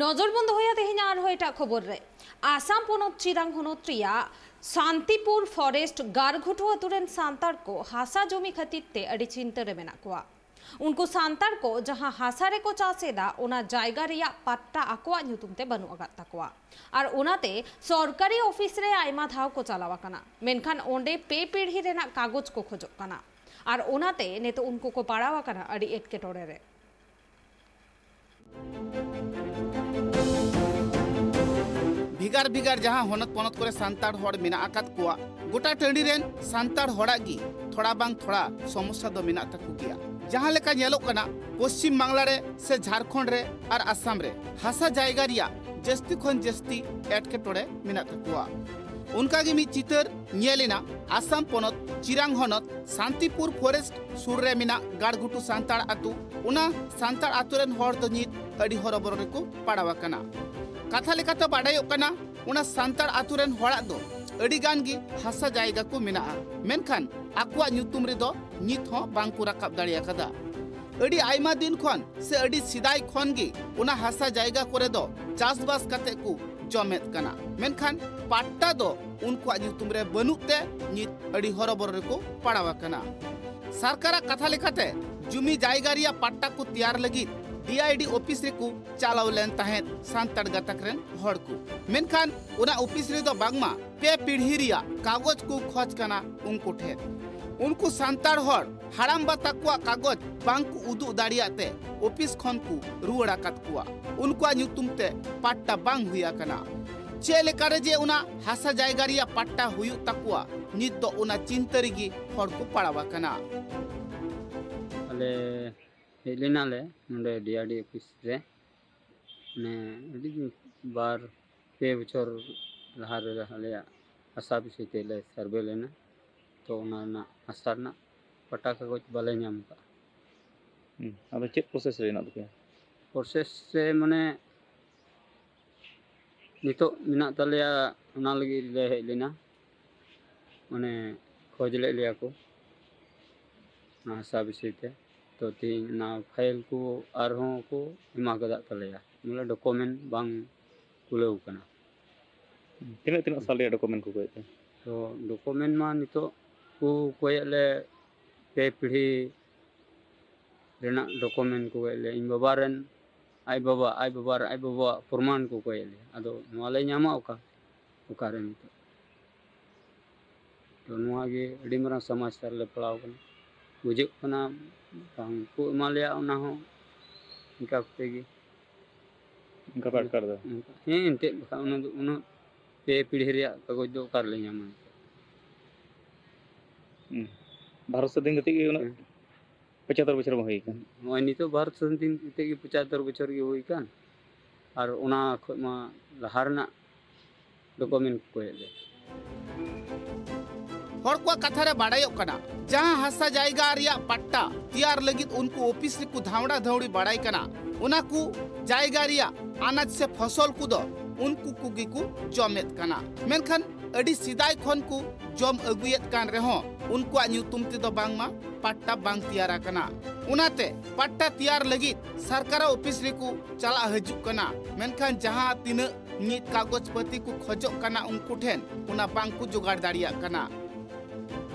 ᱱᱚᱡᱚᱨ ᱵᱚᱱ ᱫᱚᱦᱚᱭᱟ ᱛᱮᱦᱮᱧ ᱟᱨᱦᱚᱸ ᱮᱴᱟᱜ ᱠᱷᱚᱵᱚᱨ ᱨᱮ᱾ ᱟᱥᱟᱢ ᱯᱚᱱᱚᱛ ᱪᱤᱨᱟᱝ ᱦᱚᱱᱚᱛ ᱨᱮᱭᱟᱜ ᱥᱟᱱᱛᱤᱯᱩᱨ ᱯᱷᱚᱨᱮᱥᱴ ᱜᱟᱨᱜᱷᱩᱴᱩ ᱟᱛᱳ ᱨᱮᱱ ᱥᱟᱱᱛᱟᱲ ᱠᱚ ᱦᱟᱥᱟ ᱡᱚᱢᱤ ᱠᱷᱟᱹᱛᱤᱨ ᱛᱮ ᱟᱹᱰᱤ ᱪᱤᱱᱛᱟᱹ ᱨᱮ ᱢᱮᱱᱟᱜ ᱠᱚᱣᱟ᱾ ᱩᱱᱠᱩ ᱥᱟᱱᱛᱟᱲ ᱠᱚ ᱡᱟᱦᱟᱸ ᱦᱟᱥᱟ ᱨᱮᱠᱚ ᱪᱟᱥ ᱮᱫᱟ, ᱚᱱᱟ ᱡᱟᱭᱜᱟ ᱨᱮᱭᱟᱜ ᱯᱟᱴᱴᱟ ᱟᱠᱚᱣᱟᱜ ᱧᱩᱛᱩᱢ ᱛᱮ ᱵᱟᱹᱱᱩᱜ ᱟᱠᱟᱫ ᱛᱟᱠᱚᱣᱟ᱾ ᱟᱨ ᱚᱱᱟᱛᱮ ᱥᱚᱨᱠᱟᱨᱤ ᱚᱯᱷᱤᱥ ᱨᱮ ᱟᱭᱢᱟ ᱫᱷᱟᱣ ᱠᱚ ᱪᱟᱞᱟᱣ ᱟᱠᱟᱱᱟ, ᱢᱮᱱᱠᱷᱟᱱ ᱚᱸᱰᱮ ᱯᱮ ᱯᱤᱲᱦᱤ ᱨᱮᱱᱟᱜ ᱠᱟᱜᱚᱡᱽ ᱠᱚ ᱠᱷᱚᱡᱚᱜ ᱠᱟᱱᱟ᱾ ᱟᱨ ᱚᱱᱟᱛᱮ ᱱᱤᱛᱚᱜ ᱩᱱᱠᱩ ᱠᱚ ᱯᱟᱲᱟᱣ ᱟᱠᱟᱱᱟ ᱟᱹᱰᱤ ᱮᱴᱠᱮᱴᱚᱬᱮ ᱨᱮ᱾ ᱵᱷᱮᱜᱟᱨ ᱵᱷᱮᱜᱟᱨ ᱡᱟᱦᱟᱸ ᱦᱚᱱᱚᱛ ᱯᱚᱱᱚᱛ ᱠᱚᱨᱮ ᱥᱟᱱᱛᱟᱲ ᱦᱚᱲ ᱢᱮᱱᱟᱜ ᱟᱠᱟᱫ ᱠᱚᱣᱟ, ᱜᱚᱴᱟ ᱴᱟᱺᱰᱤ ᱨᱮᱱ ᱥᱟᱱᱛᱟᱲ ᱦᱚᱲᱟᱜ ᱜᱮ ᱛᱷᱚᱲᱟ ᱵᱟᱝ ᱛᱷᱚᱲᱟ ᱥᱚᱢᱚᱥᱥᱟ ᱫᱚ ᱢᱮᱱᱟᱜ ᱛᱟᱠᱚ ᱜᱮᱭᱟ᱾ ᱡᱟᱦᱟᱸ ᱞᱮᱠᱟ ᱧᱮᱞᱚᱜ ᱠᱟᱱᱟ, ᱯᱚᱥᱪᱤᱢ ᱵᱟᱝᱞᱟ ᱨᱮ ᱥᱮ ᱡᱷᱟᱲᱠᱷᱚᱸᱰ ᱨᱮ ᱟᱨ ᱟᱥᱟᱢ ᱨᱮ ᱦᱟᱥᱟ ᱡᱟᱭᱜᱟ ᱨᱮᱭᱟᱜ ᱡᱟᱹᱥᱛᱤ ᱠᱷᱚᱱ ᱡᱟᱹᱥᱛᱤ ᱮᱴᱠᱮᱴᱚᱬᱮ ᱢᱮᱱᱟᱜ ᱛᱟᱠᱚᱣᱟ᱾ ᱚᱱᱠᱟ ᱜᱮ ᱢᱤᱫ ᱪᱤᱛᱟᱹᱨ ᱧᱮᱞ ᱮᱱᱟ ᱟᱥᱟᱢ ᱯᱚᱱᱚᱛ ᱪᱤᱨᱟᱝ ᱦᱚᱱᱚᱛ ᱥᱟᱱᱛᱤᱯᱩᱨ ᱯᱷᱚᱨᱮᱥᱴ ᱥᱩᱨ ᱨᱮ ᱢᱮᱱᱟᱜ ᱜᱟᱲᱜᱷᱩᱴᱩ ᱥᱟᱱᱛᱟᱲ ᱟᱹᱛᱩ᱾ ᱚᱱᱟ ᱥᱟᱱᱛᱟᱲ ᱟᱹᱛᱩ ᱨᱮᱱ ᱦᱚᱲ ᱫᱚ ᱱᱤᱛ ᱟᱹᱰᱤ ᱦᱚᱨᱚᱵᱚᱨᱚ ᱨᱮᱠᱚ ᱯᱟᱲᱟᱣ ᱟᱠᱟᱱᱟ᱾ ᱠᱟᱛᱷᱟ ᱞᱮᱠᱟᱛᱮ ᱵᱟᱰᱟᱭᱚᱜ ᱠᱟᱱᱟ, ᱚᱱᱟ ᱥᱟᱱᱛᱟᱲ ᱟᱹᱛᱩ ᱨᱮᱱ ᱦᱚᱲᱟᱜ ᱫᱚ ᱟᱹᱰᱤ ᱜᱟᱱ ᱜᱮ ᱦᱟᱥᱟ ᱡᱟᱭᱜᱟ ᱠᱚ ᱢᱮᱱᱟᱜᱼᱟ, ᱢᱮᱱᱠᱷᱟᱱ ᱟᱠᱚᱣᱟᱜ ᱧᱩᱛᱩᱢ ᱨᱮᱫᱚ ᱱᱤᱛ ᱦᱚᱸ ᱵᱟᱝ ᱠᱚ ᱨᱟᱠᱟᱵ ᱫᱟᱲᱮ ᱟᱠᱟᱫᱟ᱾ ᱟᱹᱰᱤ ᱟᱭᱢᱟ ᱫᱤᱱ ᱠᱷᱚᱱ ᱥᱮ ᱟᱹᱰᱤ ᱥᱮᱫᱟᱭ ᱠᱷᱚᱱ ᱜᱮ ᱚᱱᱟ ᱦᱟᱥᱟ ᱡᱟᱭᱜᱟ ᱠᱚᱨᱮ ᱫᱚ ᱪᱟᱥᱵᱟᱥ ᱠᱟᱛᱮ ᱠᱚ ᱡᱚᱢᱮᱫ ᱠᱟᱱᱟ, ᱢᱮᱱᱠᱷᱟᱱ ᱯᱟᱴᱴᱟ ᱫᱚ ᱩᱱᱠᱩᱣᱟᱜ ᱧᱩᱛᱩᱢ ᱨᱮ ᱵᱟᱹᱱᱩᱜ ᱛᱮ ᱱᱤᱛ ᱟᱹᱰᱤ ᱦᱚᱨᱚᱵᱚᱨᱚ ᱨᱮᱠᱚ ᱯᱟᱲᱟᱣ ᱟᱠᱟᱱᱟ᱾ ᱥᱚᱨᱠᱟᱨᱟᱜ ᱠᱟᱛᱷᱟ ᱞᱮᱠᱟᱛᱮ, ᱡᱩᱢᱤ ᱡᱟᱭᱜᱟ ᱨᱮᱭᱟᱜ ᱯᱟᱴᱴᱟ ᱠᱚ ᱛᱮᱭᱟᱨ ᱞᱟᱹᱜᱤᱫ ᱰᱤ ᱟᱭ ᱰᱤ ᱚᱯᱷᱤᱥ ᱨᱮᱠᱚ ᱪᱟᱞᱟᱣ ᱞᱮᱱ ᱛᱟᱦᱮᱸᱫ ᱥᱟᱱᱛᱟᱲ ᱜᱟᱛᱟᱠ ᱨᱮᱱ ᱦᱚᱲ ᱠᱚ, ᱢᱮᱱᱠᱷᱟᱱ ᱚᱱᱟ ᱚᱯᱷᱤᱥ ᱨᱮᱫᱚ ᱵᱟᱝᱢᱟ ᱯᱮ ᱯᱤᱲᱦᱤ ᱨᱮᱭᱟᱜ ᱠᱟᱜᱚᱡᱽ ᱠᱚ ᱠᱷᱚᱡᱽ ᱠᱟᱱᱟ ᱩᱱᱠᱩ ᱴᱷᱮᱱ᱾ ᱩᱱᱠᱩ ᱥᱟᱱᱛᱟᱲ ᱦᱚᱲ ᱦᱟᱲᱟᱢᱵᱟ ᱛᱟᱠᱚᱣᱟᱜ ᱠᱟᱜᱚᱡᱽ ᱵᱟᱝ ᱠᱚ ᱩᱫᱩᱜ ᱫᱟᱲᱮᱭᱟᱜ ᱛᱮ ᱚᱯᱷᱤᱥ ᱠᱷᱚᱱ ᱠᱚ ᱨᱩᱣᱟᱹᱲ ᱟᱠᱟᱫ ᱠᱚᱣᱟ᱾ ᱩᱱᱠᱩᱣᱟᱜ ᱧᱩᱛᱩᱢ ᱛᱮ ᱯᱟᱴᱴᱟ ᱵᱟᱝ ᱦᱩᱭ ᱟᱠᱟᱱᱟ᱾ ᱪᱮᱫ ᱞᱮᱠᱟᱨᱮ ᱡᱮ ᱚᱱᱟ ᱦᱟᱥᱟ ᱡᱟᱭᱜᱟ ᱨᱮᱭᱟᱜ ᱯᱟᱴᱴᱟ ᱦᱩᱭᱩᱜ ᱛᱟᱠᱚᱣᱟ, ᱱᱤᱛ ᱫᱚ ᱚᱱᱟ ᱪᱤᱱᱛᱟᱹ ᱨᱮᱜᱮ ᱦᱚᱲ ᱠᱚ ᱯᱟᱲᱟᱣ ᱟᱠᱟᱱᱟ᱾ ᱟᱞᱮ ᱦᱮᱡ ᱞᱮᱱᱟᱞᱮ ᱱᱚᱰᱮ ᱰᱤ ᱟᱨ ᱰᱤ ᱚᱯᱷᱤᱥ ᱨᱮ, ᱢᱟᱱᱮ ᱟᱹᱰᱤ ᱫᱤᱱ, ᱵᱟᱨ ᱯᱮ ᱵᱚᱪᱷᱚᱨ ᱞᱟᱦᱟ ᱨᱮ ᱟᱞᱮᱭᱟᱜ ᱦᱟᱥᱟ ᱵᱤᱥᱚᱭ ᱛᱮᱞᱮ ᱥᱟᱨᱵᱷᱮ ᱞᱮᱱᱟ᱾ ᱛᱚ ᱚᱱᱟ ᱨᱮᱱᱟᱜ ᱦᱟᱥᱟ ᱨᱮᱱᱟᱜ ᱯᱟᱴᱟ ᱠᱟᱜᱚᱡᱽ ᱵᱟᱞᱮ ᱧᱟᱢ ᱟᱠᱟᱫᱼᱟ᱾ ᱦᱩᱸ, ᱟᱫᱚ ᱪᱮᱫ ᱯᱨᱚᱥᱮᱥ ᱨᱮ ᱦᱮᱱᱟᱜ ᱛᱟᱯᱮᱭᱟ? ᱯᱨᱚᱥᱮᱥ ᱨᱮ ᱢᱟᱱᱮ ᱱᱤᱛᱚᱜ ᱢᱮᱱᱟᱜ ᱛᱟᱞᱮᱭᱟ, ᱚᱱᱟ ᱞᱟᱹᱜᱤᱫ ᱞᱮ ᱦᱮᱡ ᱞᱮᱱᱟ, ᱢᱟᱱᱮ ᱠᱷᱚᱡᱽ ᱞᱮᱫ ᱞᱮᱭᱟ ᱠᱚ ᱚᱱᱟ ᱦᱟᱥᱟ ᱵᱤᱥᱚᱭ ᱛᱮ᱾ ᱛᱚ ᱛᱮᱦᱮᱧ ᱚᱱᱟ ᱯᱷᱟᱭᱤᱞ ᱠᱚ ᱟᱨᱦᱚᱸ ᱠᱚ ᱮᱢᱟ ᱠᱟᱫ ᱛᱟᱞᱮᱭᱟ, ᱵᱚᱞᱮ ᱰᱚᱠᱩᱢᱮᱱᱴ ᱵᱟᱝ ᱠᱩᱞᱟᱹᱣ ᱠᱟᱱᱟ᱾ ᱛᱤᱱᱟᱹᱜ ᱛᱤᱱᱟᱹᱜ ᱥᱟᱞ ᱨᱮᱭᱟᱜ ᱰᱚᱠᱩᱢᱮᱱᱴ ᱠᱚ ᱠᱚᱭᱮᱫ ᱛᱮ? ᱛᱚ ᱰᱚᱠᱩᱢᱮᱱᱴ ᱢᱟ ᱱᱤᱛᱚᱜ ᱠᱚ ᱠᱚᱭᱮᱫ ᱞᱮ ᱯᱮ ᱯᱤᱲᱦᱤ ᱨᱮᱱᱟᱜ ᱰᱚᱠᱩᱢᱮᱱᱴ ᱠᱚ ᱠᱚᱭᱮᱫ ᱞᱮ, ᱤᱧ ᱵᱟᱵᱟ ᱨᱮᱱ ᱟᱡ ᱵᱟᱵᱟ, ᱟᱡ ᱵᱟᱵᱟ ᱨᱮᱱ ᱟᱡ ᱵᱟᱵᱟᱣᱟᱜ ᱯᱨᱚᱢᱟᱱ ᱠᱚ ᱠᱚᱭᱮᱫ ᱞᱮ᱾ ᱟᱫᱚ ᱱᱚᱣᱟ ᱞᱮ ᱧᱟᱢᱟ ᱚᱠᱟ, ᱚᱠᱟᱨᱮ ᱱᱤᱛᱚᱜ? ᱛᱚ ᱱᱚᱣᱟ ᱜᱮ ᱟᱹᱰᱤ ᱢᱟᱨᱟᱝ ᱥᱚᱢᱚᱥᱥᱟ ᱨᱮᱞᱮ ᱯᱟᱲᱟᱣ ᱠᱟᱱᱟ᱾ ᱵᱩᱡᱷᱟᱹᱜ ᱠᱟᱱᱟ ᱵᱟᱝ ᱠᱚ ᱮᱢᱟ ᱞᱮᱭᱟ, ᱚᱱᱟ ᱦᱚᱸ ᱤᱱᱠᱟ ᱠᱟᱛᱮ ᱜᱮ᱾ ᱚᱱᱠᱟ ᱯᱮ ᱟᱴᱠᱟᱨ ᱮᱫᱟ? ᱦᱮᱸ, ᱮᱱᱛᱮᱫ ᱵᱟᱠᱷᱟᱱ ᱚᱱᱟ ᱫᱚ ᱩᱱᱟᱹᱜ ᱯᱮ ᱯᱤᱲᱦᱤ ᱨᱮᱭᱟᱜ ᱠᱟᱜᱚᱡᱽ ᱫᱚ ᱚᱠᱟ ᱨᱮᱞᱮ ᱧᱟᱢᱟ? ᱦᱩᱸ᱾ ᱵᱷᱟᱨᱚᱛ ᱥᱟᱹᱫᱷᱤᱱ ᱠᱟᱛᱮ ᱜᱮ ᱩᱱᱟᱹᱜ ᱦᱮᱸ᱾ ᱯᱚᱸᱪᱟᱛᱛᱳᱨ ᱵᱚᱪᱷᱚᱨ ᱵᱟᱝ ᱦᱩᱭ ᱟᱠᱟᱱ? ᱱᱚᱜᱼᱚᱭ ᱱᱤᱛᱚᱜ ᱵᱷᱟᱨᱚᱛ ᱥᱟᱹᱫᱷᱤᱱ ᱠᱟᱛᱮ ᱜᱮ ᱯᱚᱸᱪᱟᱛᱛᱳᱨ ᱵᱚᱪᱷᱚᱨ ᱜᱮ ᱦᱩᱭ ᱟᱠᱟᱱ, ᱟᱨ ᱚᱱᱟ ᱠᱷᱚᱡ ᱢᱟ ᱞᱟᱦᱟ ᱨᱮᱱᱟᱜ ᱰᱚᱠᱩᱢᱮᱱᱴ ᱠᱚ ᱠᱚᱭᱮᱫ ᱞᱮ᱾ ᱦᱚᱲ ᱠᱚᱣᱟᱜ ᱠᱟᱛᱷᱟ ᱨᱮ ᱵᱟᱲᱟᱭᱚᱜ ᱠᱟᱱᱟ, ᱡᱟᱦᱟᱸ ᱦᱟᱥᱟ ᱡᱟᱭᱜᱟ ᱨᱮᱭᱟᱜ ᱯᱟᱴᱴᱟ ᱛᱮᱭᱟᱨ ᱞᱟᱹᱜᱤᱫ ᱩᱱᱠᱩ ᱚᱯᱷᱤᱥ ᱨᱮᱠᱚ ᱫᱷᱟᱣᱲᱟ ᱫᱷᱟᱹᱣᱲᱤ ᱵᱟᱲᱟᱭ ᱠᱟᱱᱟ, ᱚᱱᱟ ᱠᱚ ᱡᱟᱭᱜᱟ ᱨᱮᱭᱟᱜ ᱟᱱᱟᱡ ᱥᱮ ᱯᱷᱚᱥᱚᱞ ᱠᱚᱫᱚ ᱩᱱᱠᱩ ᱠᱚᱜᱮ ᱠᱚ ᱡᱚᱢᱮᱫ ᱠᱟᱱᱟ᱾ ᱢᱮᱱᱠᱷᱟᱱ ᱟᱹᱰᱤ ᱥᱮᱫᱟᱭ ᱠᱷᱚᱱ ᱠᱚ ᱡᱚᱢ ᱟᱹᱜᱩᱭᱮᱫ ᱠᱟᱱ ᱨᱮᱦᱚᱸ, ᱩᱱᱠᱩᱣᱟᱜ ᱧᱩᱛᱩᱢ ᱛᱮᱫᱚ ᱵᱟᱝᱢᱟ ᱯᱟᱴᱴᱟ ᱵᱟᱝ ᱛᱮᱭᱟᱨ ᱟᱠᱟᱱᱟ᱾ ᱚᱱᱟᱛᱮ ᱯᱟᱴᱴᱟ ᱛᱮᱭᱟᱨ ᱞᱟᱹᱜᱤᱫ ᱥᱚᱨᱠᱟᱨᱟᱜ ᱚᱯᱷᱤᱥ ᱨᱮᱠᱚ ᱪᱟᱞᱟᱜ ᱦᱤᱡᱩᱜ ᱠᱟᱱᱟ, ᱢᱮᱱᱠᱷᱟᱱ ᱡᱟᱦᱟᱸ ᱛᱤᱱᱟᱹᱜ ᱱᱤᱛ ᱠᱟᱜᱚᱡᱽ ᱯᱟᱹᱛᱤ ᱠᱚ ᱠᱷᱚᱡᱚᱜ ᱠᱟᱱᱟ, ᱩᱱᱠᱩ ᱴᱷᱮᱱ ᱚᱱᱟ ᱵᱟᱝ ᱠᱚ ᱡᱚᱜᱟᱲ ᱫᱟᱲᱮᱭᱟᱜ ᱠᱟᱱᱟ᱾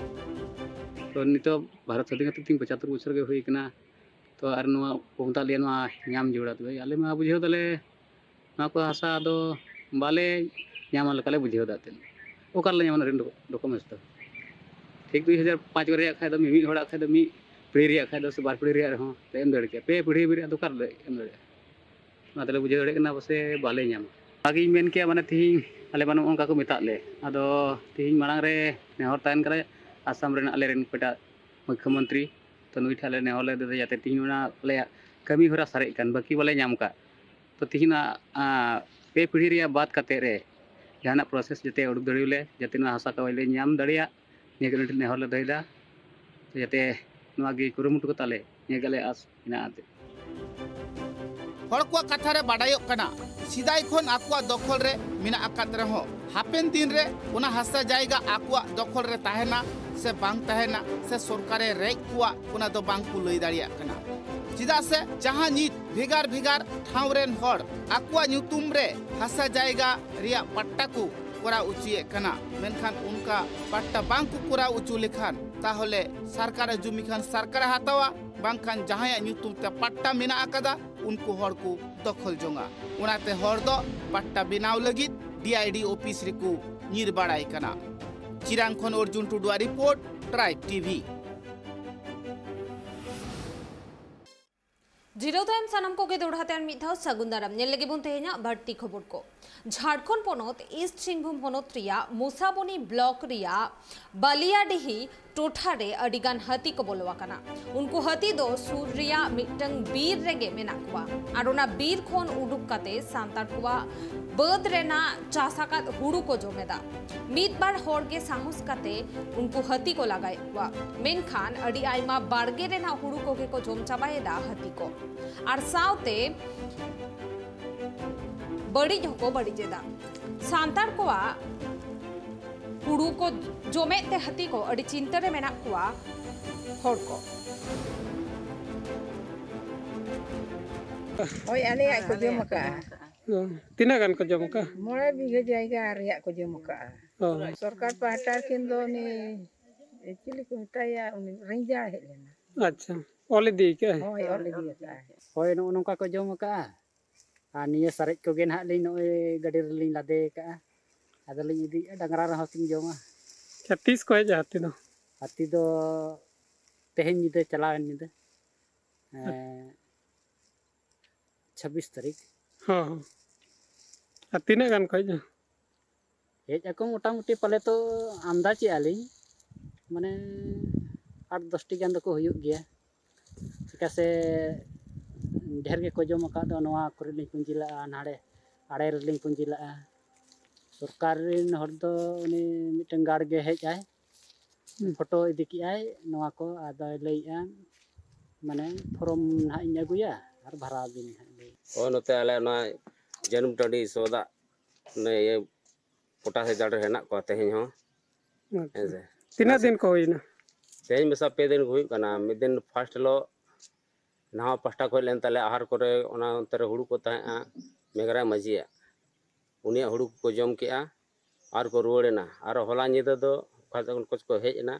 ᱛᱚ ᱱᱤᱛᱚᱜ ᱵᱷᱟᱨᱚᱛ ᱥᱟᱹᱫᱷᱤᱱ ᱠᱟᱛᱮ ᱛᱤᱧ ᱯᱚᱸᱪᱟᱛᱛᱳᱨ ᱵᱚᱪᱷᱚᱨ ᱜᱮ ᱦᱩᱭ ᱠᱟᱱᱟ᱾ ᱛᱚ ᱟᱨ ᱱᱚᱣᱟ ᱠᱚ ᱢᱮᱛᱟᱜ ᱞᱮᱭᱟ, ᱱᱚᱣᱟ ᱧᱟᱢ ᱡᱟᱹᱨᱩᱲᱟ᱾ ᱛᱚᱵᱮ ᱟᱞᱮ ᱢᱟ ᱵᱩᱡᱷᱟᱹᱣ ᱫᱟᱞᱮ ᱱᱚᱣᱟ ᱠᱚ ᱦᱟᱥᱟ ᱫᱚ ᱵᱟᱞᱮ ᱧᱟᱢᱟ ᱞᱮᱠᱟᱞᱮ ᱵᱩᱡᱷᱟᱹᱣ ᱫᱟ᱾ ᱮᱱᱛᱮᱫ ᱚᱠᱟ ᱨᱮᱞᱮ ᱧᱟᱢᱟ ᱚᱱᱟ ᱨᱮᱱ ᱰᱚᱠᱩᱢᱮᱱᱴᱥ ᱫᱚ? ᱴᱷᱤᱠ ᱫᱩᱭ ᱦᱟᱡᱟᱨ ᱯᱟᱸᱪ ᱨᱮᱭᱟᱜ ᱠᱷᱟᱡ ᱫᱚ, ᱢᱤᱢᱤᱫ ᱦᱚᱲᱟᱜ ᱠᱷᱟᱡ ᱫᱚ, ᱢᱤᱫ ᱯᱤᱲᱦᱤ ᱨᱮᱭᱟᱜ ᱠᱷᱟᱡ ᱫᱚ ᱥᱮ ᱵᱟᱨ ᱯᱤᱲᱦᱤ ᱨᱮᱭᱟᱜ ᱨᱮᱦᱚᱸ ᱞᱮ ᱮᱢ ᱫᱟᱲᱮ ᱠᱮᱭᱟ᱾ ᱯᱮ ᱯᱤᱲᱦᱤ ᱨᱮᱭᱟᱜ ᱫᱚ ᱚᱠᱟ ᱨᱮᱞᱮ ᱮᱢ ᱫᱟᱲᱮᱭᱟᱜᱼᱟ? ᱚᱱᱟ ᱛᱮᱞᱮ ᱵᱩᱡᱷᱟᱹᱣ ᱫᱟᱲᱮᱭᱟᱜ ᱠᱟᱱᱟ ᱯᱟᱥᱮ ᱵᱟᱞᱮ ᱧᱟᱢᱟ᱾ ᱚᱱᱟᱜᱤᱧ ᱢᱮᱱ ᱠᱮᱭᱟ, ᱢᱟᱱᱮ ᱛᱤᱦᱤᱧ ᱟᱞᱮ ᱢᱟ ᱱᱚᱜᱼᱚ ᱱᱚᱝᱠᱟ ᱠᱚ ᱢᱮᱛᱟᱜ ᱞᱮ᱾ ᱟᱫᱚ ᱛᱤᱦᱤᱧ ᱢᱟᱲᱟᱝ ᱨᱮ ᱱᱮᱦᱚᱨ ᱛᱟᱦᱮᱱ ᱠᱟᱱᱟ ᱟᱥᱟᱢ ᱨᱮᱱ ᱟᱞᱮ ᱨᱮᱱ ᱚᱠᱚᱭᱴᱟᱜ ᱢᱩᱠᱷᱭᱚᱢᱚᱱᱛᱨᱤ, ᱛᱚ ᱱᱩᱭ ᱴᱷᱮᱱ ᱞᱮ ᱱᱮᱦᱚᱨ ᱞᱮᱫᱟ ᱡᱟᱛᱮ ᱛᱤᱦᱤᱧ ᱚᱱᱟ ᱟᱞᱮᱭᱟᱜ ᱠᱟᱹᱢᱤ ᱦᱚᱨᱟ ᱥᱟᱨᱮᱡ ᱠᱟᱱ, ᱵᱟᱹᱠᱤ ᱵᱟᱞᱮ ᱧᱟᱢ ᱠᱟᱜ᱾ ᱛᱚ ᱛᱤᱦᱤᱧ ᱚᱱᱟ, ᱟ, ᱯᱮ ᱯᱤᱲᱦᱤ ᱨᱮᱭᱟᱜ ᱵᱟᱫ ᱠᱟᱛᱮ ᱨᱮ ᱡᱟᱦᱟᱱᱟᱜ process ᱡᱟᱛᱮ ᱩᱰᱩᱠ ᱫᱟᱲᱮᱭᱟᱞᱮ, ᱡᱟᱛᱮ ᱱᱚᱣᱟ ᱦᱟᱥᱟ ᱠᱚ ᱞᱮ ᱧᱟᱢ ᱫᱟᱲᱮᱭᱟᱜ, ᱱᱤᱭᱟᱹ ᱜᱮ ᱟᱹᱰᱤ ᱱᱮᱦᱚᱨ ᱞᱮ ᱫᱚᱦᱚᱭᱮᱫᱟ᱾ ᱛᱚ ᱡᱟᱛᱮ ᱱᱚᱣᱟ ᱜᱮ ᱠᱩᱨᱩᱢᱩᱴᱩ ᱠᱟᱛᱟ ᱞᱮ, ᱱᱤᱭᱟᱹ ᱜᱮ ᱟᱞᱮ ᱟᱥ ᱢᱮᱱᱟᱜᱼᱟ ᱮᱱᱛᱮᱫ᱾ ᱦᱚᱲ ᱠᱚᱣᱟᱜ ᱠᱟᱛᱷᱟ ᱨᱮ ᱵᱟᱰᱟᱭᱚᱜ ᱠᱟᱱᱟ, ᱥᱮᱫᱟᱭ ᱠᱷᱚᱱ ᱟᱠᱚᱣᱟᱜ ᱫᱚᱠᱷᱚᱞ ᱨᱮ ᱢᱮᱱᱟᱜ ᱟᱠᱟᱫ ᱨᱮᱦᱚᱸ, ᱦᱟᱯᱮᱱ ᱫᱤᱱ ᱨᱮ ᱚᱱᱟ ᱦᱟᱥᱟ ᱡᱟᱭᱜᱟ ᱟᱠᱚᱣᱟᱜ ᱫᱚᱠᱷᱚᱞ ᱨᱮ ᱛᱟᱦᱮᱱᱟ ᱥᱮ ᱵᱟᱝ ᱛᱟᱦᱮᱱᱟ, ᱥᱮ ᱥᱚᱨᱠᱟᱨᱮ ᱨᱮᱡ ᱠᱚᱣᱟ, ᱚᱱᱟ ᱫᱚ ᱵᱟᱝ ᱠᱚ ᱞᱟᱹᱭ ᱫᱟᱲᱮᱭᱟᱜ ᱠᱟᱱᱟ᱾ ᱪᱮᱫᱟᱜ ᱥᱮ ᱡᱟᱦᱟᱸ ᱱᱤᱛ ᱵᱷᱮᱜᱟᱨ ᱵᱷᱮᱜᱟᱨ ᱴᱷᱟᱶ ᱨᱮᱱ ᱦᱚᱲ ᱟᱠᱚᱣᱟᱜ ᱧᱩᱛᱩᱢ ᱨᱮ ᱦᱟᱥᱟ ᱡᱟᱭᱜᱟ ᱨᱮᱭᱟᱜ ᱯᱟᱴᱴᱟ ᱠᱚ ᱠᱚᱨᱟᱣ ᱚᱪᱚᱭᱮᱫ ᱠᱟᱱᱟ, ᱢᱮᱱᱠᱷᱟᱱ ᱚᱱᱠᱟ ᱯᱟᱴᱴᱟ ᱵᱟᱝ ᱠᱚ ᱠᱚᱨᱟᱣ ᱚᱪᱚ ᱞᱮᱠᱷᱟᱱ, ᱛᱟᱦᱚᱞᱮ ᱥᱚᱨᱠᱟᱨᱟᱜ ᱡᱩᱢᱤ ᱠᱷᱟᱱ ᱥᱚᱨᱠᱟᱨᱮ ᱦᱟᱛᱟᱣᱟ, ᱵᱟᱝᱠᱷᱟᱱ ᱡᱟᱦᱟᱸᱭᱟᱜ ᱧᱩᱛᱩᱢ ᱛᱮ ᱯᱟᱴᱴᱟ ᱢᱮᱱᱟᱜ ᱟᱠᱟᱫᱟ, ᱩᱱᱠᱩ ᱦᱚᱲ ᱠᱚ ᱫᱚᱠᱷᱚᱞ ᱡᱚᱝᱟ᱾ ᱚᱱᱟᱛᱮ ᱦᱚᱲ ᱫᱚ ᱯᱟᱴᱴᱟ ᱵᱮᱱᱟᱣ ᱞᱟᱹᱜᱤᱫ ᱰᱤ ᱟᱭ ᱰᱤ ᱚᱯᱷᱤᱥ ᱨᱮᱠᱚ ᱧᱤᱨ ᱵᱟᱲᱟᱭ ᱠᱟᱱᱟ᱾ ᱪᱤᱨᱟᱝ ᱠᱷᱚᱱ ᱚᱨᱡᱩᱱ ᱴᱩᱰᱩᱣᱟᱜ ᱨᱤᱯᱳᱨᱴ, ᱴᱨᱟᱭᱤᱵᱽ ᱴᱤᱵᱷᱤ᱾ ᱡᱤᱨᱟᱹᱣ ᱛᱟᱭᱚᱢ ᱥᱟᱱᱟᱢ ᱠᱚᱜᱮ ᱫᱚᱦᱲᱟ ᱛᱮ ᱟᱨ ᱢᱤᱫ ᱫᱷᱟᱣ ᱥᱟᱹᱜᱩᱱ ᱫᱟᱨᱟᱢ᱾ ᱧᱮᱞ ᱞᱟᱹᱜᱤᱫ ᱵᱚᱱ ᱛᱮᱦᱮᱧᱟᱜ ᱵᱟᱹᱲᱛᱤ ᱠᱷᱚᱵᱚᱨ ᱠᱚ᱾ ᱡᱷᱟᱲᱠᱷᱚᱸᱰ ᱯᱚᱱᱚᱛ ᱤᱥᱴ ᱥᱤᱝᱵᱷᱩᱢ ᱦᱚᱱᱚᱛ ᱨᱮᱭᱟᱜ ᱢᱩᱥᱟᱵᱚᱱᱤ ᱵᱞᱚᱠ ᱨᱮᱭᱟᱜ ᱵᱟᱞᱤᱭᱟᱰᱤᱦᱤ ᱴᱚᱴᱷᱟ ᱨᱮ ᱟᱹᱰᱤ ᱜᱟᱱ ᱦᱟᱹᱛᱤ ᱠᱚ ᱵᱚᱞᱚ ᱟᱠᱟᱱᱟ᱾ ᱩᱱᱠᱩ ᱦᱟᱹᱛᱤ ᱫᱚ ᱥᱩᱨ ᱨᱮᱭᱟᱜ ᱢᱤᱫᱴᱟᱝ ᱵᱤᱨ ᱨᱮᱜᱮ ᱢᱮᱱᱟᱜ ᱠᱚᱣᱟ ᱟᱨ ᱚᱱᱟ ᱵᱤᱨ ᱠᱷᱚᱱ ᱩᱰᱩᱠ ᱠᱟᱛᱮ ᱥᱟᱱᱛᱟᱲ ᱠᱚᱣᱟᱜ ᱵᱟᱹᱫᱽ ᱨᱮᱱᱟᱜ ᱪᱟᱥ ᱟᱠᱟᱫ ᱦᱩᱲᱩ ᱠᱚ ᱡᱚᱢ ᱮᱫᱟ᱾ ᱢᱤᱫ ᱵᱟᱨ ᱦᱚᱲ ᱜᱮ ᱥᱟᱦᱚᱥ ᱠᱟᱛᱮ ᱩᱱᱠᱩ ᱦᱟᱹᱛᱤ ᱠᱚ ᱞᱟᱜᱟᱭᱮᱫ ᱠᱚᱣᱟ, ᱢᱮᱱᱠᱷᱟᱱ ᱟᱹᱰᱤ ᱟᱭᱢᱟ ᱵᱟᱲᱜᱮ ᱨᱮᱱᱟᱜ ᱦᱩᱲᱩ ᱠᱚᱜᱮ ᱠᱚ ᱡᱚᱢ ᱪᱟᱵᱟᱭᱮᱫᱟ ᱦᱟᱹᱛᱤ ᱠᱚ, ᱟᱨ ᱥᱟᱶᱛᱮ ᱵᱟᱹᱲᱤᱡ ᱦᱚᱸᱠᱚ ᱵᱟᱹᱲᱤᱡ ᱮᱫᱟ᱾ ᱥᱟᱱᱛᱟᱲ ᱠᱚᱣᱟᱜ ᱦᱩᱲᱩ ᱠᱚ ᱡᱚᱢᱮᱫ ᱛᱮ ᱦᱟᱹᱛᱤ ᱠᱚ ᱟᱹᱰᱤ ᱪᱤᱱᱛᱟᱹ ᱨᱮ ᱢᱮᱱᱟᱜ ᱠᱚᱣᱟ ᱦᱚᱲ ᱠᱚ᱾ ᱦᱳᱭ, ᱟᱞᱮᱭᱟᱜ ᱠᱚ ᱡᱚᱢ ᱟᱠᱟᱜᱼᱟ᱾ ᱚ, ᱛᱤᱱᱟᱹᱜ ᱜᱟᱱ ᱠᱚ ᱡᱚᱢ ᱟᱠᱟᱜᱼᱟ? ᱢᱚᱬᱮ ᱵᱤᱜᱷᱟᱹ ᱡᱟᱭᱜᱟ ᱨᱮᱭᱟᱜ ᱠᱚ ᱡᱚᱢ ᱟᱠᱟᱜᱼᱟ᱾ ᱚ᱾ ᱥᱚᱨᱠᱟᱨ ᱯᱟᱦᱴᱟ ᱠᱤᱱ ᱫᱚ ᱩᱱᱤ, ᱪᱤᱞᱤ ᱠᱚ ᱢᱮᱛᱟᱭᱟ, ᱩᱱᱤ ᱨᱮᱧᱡᱟᱨ ᱦᱮᱡ ᱞᱮᱱᱟ᱾ ᱟᱪᱪᱷᱟ, ᱚᱞ ᱤᱫᱤ ᱠᱟᱜᱼᱟᱭ? ᱦᱳᱭ, ᱚᱞ ᱤᱫᱤ ᱟᱠᱟᱜᱼᱟᱭ᱾ ᱦᱳᱭ, ᱱᱚᱜᱼᱚ ᱱᱚᱝᱠᱟ ᱠᱚ ᱡᱚᱢ ᱟᱠᱟᱜᱼᱟ᱾ ᱟᱨ ᱱᱤᱭᱟᱹ ᱥᱟᱨᱮᱡ ᱠᱚᱜᱮ ᱱᱟᱦᱟᱜ ᱞᱤᱧ ᱱᱚᱜᱼᱚᱭ ᱜᱟᱹᱰᱤ ᱨᱮᱞᱤᱧ ᱞᱟᱫᱮ ᱟᱠᱟᱜᱼᱟ᱾ ᱟᱫᱚᱞᱤᱧ ᱤᱫᱤᱭᱮᱫᱼᱟ, ᱰᱟᱝᱨᱟ ᱨᱮᱦᱚᱸ ᱠᱤᱱ ᱡᱚᱢᱟ᱾ ᱟᱪᱪᱷᱟ, ᱛᱤᱥ ᱠᱚ ᱦᱮᱡ ᱦᱟᱹᱛᱤ ᱫᱚ? ᱦᱟᱹᱛᱤ ᱫᱚ ᱛᱮᱦᱮᱧ ᱧᱤᱫᱟᱹ, ᱪᱟᱞᱟᱣᱮᱱ ᱧᱤᱫᱟᱹ, ᱮᱸ, ᱪᱷᱟᱵᱵᱤᱥ ᱛᱟᱹᱨᱤᱠᱷ᱾ ᱦᱚᱸ, ᱦᱚᱸ᱾ ᱟᱨ ᱛᱤᱱᱟᱹᱜ ᱜᱟᱱ ᱠᱚ ᱦᱮᱡ ᱮᱱᱟ? ᱦᱮᱡ ᱟᱠᱚ ᱢᱚᱴᱟᱢᱩᱴᱤ ᱯᱟᱞᱮ ᱛᱚ ᱟᱢᱫᱟᱡᱮᱜᱼᱟ ᱞᱤᱧ, ᱢᱟᱱᱮ ᱟᱴ ᱫᱚᱥᱴᱤ ᱜᱟᱱ ᱫᱚᱠᱚ ᱦᱩᱭᱩᱜ ᱜᱮᱭᱟ᱾ ᱪᱮᱫᱟᱜ ᱥᱮ ᱰᱷᱮᱨ ᱜᱮᱠᱚ ᱡᱚᱢ ᱟᱠᱟᱫ ᱫᱚ, ᱱᱚᱣᱟ ᱠᱚᱨᱮ ᱞᱤᱧ ᱯᱩᱸᱡᱤ ᱞᱟᱜᱼᱟ, ᱱᱟᱰᱮ ᱟᱲᱮ ᱨᱮᱞᱤᱧ ᱯᱩᱸᱡᱤ ᱞᱟᱜᱼᱟ᱾ ᱥᱚᱨᱠᱟᱨ ᱨᱮᱱ ᱦᱚᱲ ᱫᱚ ᱩᱱᱤ ᱢᱤᱫᱴᱟᱝ ᱜᱟᱲ ᱜᱮ ᱦᱮᱡ ᱟᱭ, ᱦᱩᱸ᱾ ᱯᱷᱳᱴᱳ ᱤᱫᱤ ᱠᱮᱜᱼᱟᱭ ᱱᱚᱣᱟ ᱠᱚ, ᱟᱫᱚᱭ ᱞᱟᱹᱭᱮᱜᱼᱟ, ᱢᱟᱱᱮ ᱯᱷᱚᱨᱚᱢ ᱱᱟᱦᱟᱜ ᱤᱧ ᱟᱹᱜᱩᱭᱟ ᱟᱨ ᱵᱷᱟᱨᱟᱣ ᱵᱤᱱ ᱱᱟᱦᱟᱜ ᱞᱟᱹᱭ᱾ ᱚ, ᱱᱚᱛᱮ ᱟᱞᱮ ᱱᱚᱣᱟ ᱡᱟᱹᱱᱩᱢ ᱴᱟᱺᱰᱤ ᱥᱚᱫᱟᱜ ᱚᱱᱮ ᱤᱭᱟᱹ ᱯᱚᱴᱟᱥ ᱡᱟᱲ ᱨᱮ ᱦᱮᱱᱟᱜ ᱠᱚᱣᱟ ᱛᱮᱦᱮᱧ ᱦᱚᱸ᱾ ᱟᱪᱪᱷᱟ᱾ ᱦᱮᱸ ᱥᱮ? ᱛᱤᱱᱟᱹᱜ ᱫᱤᱱ ᱠᱚ ᱦᱩᱭᱱᱟ? ᱛᱮᱦᱮᱧ ᱢᱮᱥᱟ ᱯᱮ ᱫᱤᱱ ᱠᱚ ᱦᱩᱭᱩᱜ ᱠᱟᱱᱟ᱾ ᱢᱤᱫ ᱫᱤᱱ ᱯᱷᱟᱥᱴ ᱦᱤᱞᱳᱜ ᱱᱟᱣᱟ ᱯᱟᱦᱴᱟ ᱠᱚ ᱦᱮᱡ ᱞᱮᱱ ᱛᱟᱞᱮᱭᱟ, ᱟᱦᱟᱨ ᱠᱚᱨᱮ, ᱚᱱᱟ ᱚᱱᱛᱮ ᱨᱮ ᱦᱩᱲᱩ ᱠᱚ ᱛᱟᱦᱮᱸᱜᱼᱟ, ᱢᱮᱜᱷᱨᱟᱭ ᱢᱟᱹᱡᱷᱤᱭᱟᱜ, ᱩᱱᱤᱭᱟᱜ ᱦᱩᱲᱩ ᱠᱚᱠᱚ ᱡᱚᱢ ᱠᱮᱜᱼᱟ ᱟᱨ ᱠᱚ ᱨᱩᱣᱟᱹᱲ ᱮᱱᱟ᱾ ᱟᱨᱚ ᱦᱚᱞᱟ ᱧᱤᱫᱟᱹ ᱫᱚ ᱚᱠᱟ ᱥᱮᱫ ᱠᱷᱚᱱ ᱠᱚ ᱦᱮᱡ ᱮᱱᱟ,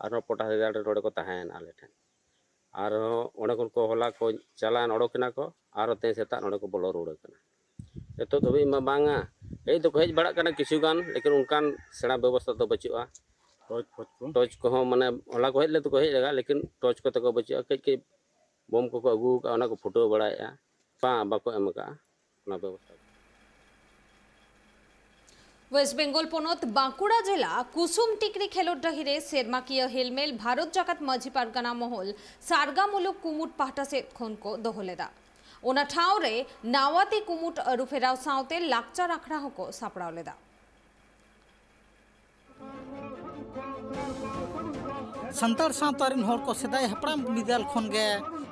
ᱟᱨᱦᱚᱸ ᱯᱚᱴᱟᱥ ᱡᱟᱲ ᱨᱮ ᱱᱚᱰᱮ ᱠᱚ ᱛᱟᱦᱮᱸᱭᱮᱱᱟ ᱟᱞᱮ ᱴᱷᱮᱱ᱾ ᱟᱨᱦᱚᱸ ᱚᱸᱰᱮ ᱠᱷᱚᱱ ᱠᱚ ᱦᱚᱞᱟ ᱠᱚ ᱪᱟᱞᱟᱣᱮᱱ, ᱚᱰᱚᱠ ᱮᱱᱟ ᱠᱚ, ᱟᱨᱦᱚᱸ ᱛᱮᱦᱮᱧ ᱥᱮᱛᱟᱜ ᱱᱚᱰᱮ ᱠᱚ ᱵᱚᱞᱚ ᱨᱩᱣᱟᱹᱲ ᱠᱟᱱᱟ᱾ ᱱᱤᱛᱚᱜ ᱫᱷᱟᱹᱵᱤᱡ ᱢᱟ ᱵᱟᱝᱟ, ᱦᱮᱡ ᱫᱚᱠᱚ ᱦᱮᱡ ᱵᱟᱲᱟᱜ ᱠᱟᱱᱟ ᱠᱤᱪᱷᱩ ᱜᱟᱱ, ᱞᱮᱠᱤᱱ ᱚᱱᱠᱟᱱ ᱥᱮᱬᱟ ᱵᱮᱵᱚᱥᱛᱷᱟ ᱫᱚ ᱵᱟᱹᱪᱩᱜᱼᱟ᱾ ᱴᱚᱨᱪ ᱯᱷᱚᱨᱪ ᱠᱚ? ᱴᱚᱨᱪ ᱠᱚᱦᱚᱸ ᱢᱟᱱᱮ ᱦᱚᱞᱟ ᱠᱚ ᱦᱮᱡ ᱞᱮᱱ ᱛᱮᱠᱚ ᱦᱮᱡ ᱞᱮᱱᱟ, ᱞᱮᱠᱤᱱ ᱴᱚᱨᱪ ᱠᱚᱛᱮ ᱠᱚ ᱵᱟᱹᱪᱩᱜᱼᱟ᱾ ᱠᱟᱹᱡ ᱠᱟᱹᱡ ᱵᱳᱢ ᱠᱚᱠᱚ ᱟᱹᱜᱩ ᱟᱠᱟᱫᱼᱟ, ᱚᱱᱟ ᱠᱚ ᱯᱷᱩᱴᱟᱹᱣ ᱵᱟᱲᱟᱭᱮᱫᱼᱟ᱾ ᱵᱟᱝ, ᱵᱟᱠᱚ ᱮᱢ ᱟᱠᱟᱫᱼᱟ ᱚᱱᱟ ᱵᱮᱵᱚᱥᱛᱷᱟ᱾ ᱳᱭᱮᱥᱴ ᱵᱮᱝᱜᱚᱞ ᱯᱚᱱᱚᱛ ᱵᱟᱸᱠᱩᱲᱟ ᱡᱮᱞᱟ ᱠᱩᱥᱩᱢ ᱴᱤᱠᱨᱤ ᱠᱷᱮᱞᱳᱰ ᱰᱟᱹᱦᱤ ᱨᱮ ᱥᱮᱨᱢᱟᱠᱤᱭᱟᱹ ᱦᱮᱞᱢᱮᱞ ᱵᱷᱟᱨᱚᱛ ᱡᱟᱠᱟᱛ ᱢᱟᱹᱡᱷᱤ ᱯᱟᱨᱜᱟᱱᱟ ᱢᱚᱦᱚᱞ ᱥᱟᱨᱜᱟ ᱢᱩᱞᱩᱠ ᱠᱩᱢᱩᱴ ᱯᱟᱦᱴᱟ ᱥᱮᱫ ᱠᱷᱚᱱ ᱠᱚ ᱫᱚᱦᱚ ᱞᱮᱫᱟ᱾ ᱚᱱᱟ ᱴᱷᱟᱶ ᱨᱮ ᱱᱟᱣᱟ ᱛᱮ ᱠᱩᱢᱩᱴ ᱟᱹᱨᱩᱯᱷᱮᱨᱟᱣ ᱥᱟᱶᱛᱮ ᱞᱟᱠᱪᱟᱨ ᱟᱠᱷᱲᱟ ᱦᱚᱸᱠᱚ ᱥᱟᱯᱲᱟᱣ ᱞᱮᱫᱟ᱾ ᱥᱟᱱᱛᱟᱲ ᱥᱟᱶᱛᱟ ᱨᱮᱱ ᱦᱚᱲ ᱠᱚ ᱥᱮᱫᱟᱭ ᱦᱟᱯᱲᱟᱢ ᱵᱤᱫᱟᱹᱞ ᱠᱷᱚᱱ ᱜᱮ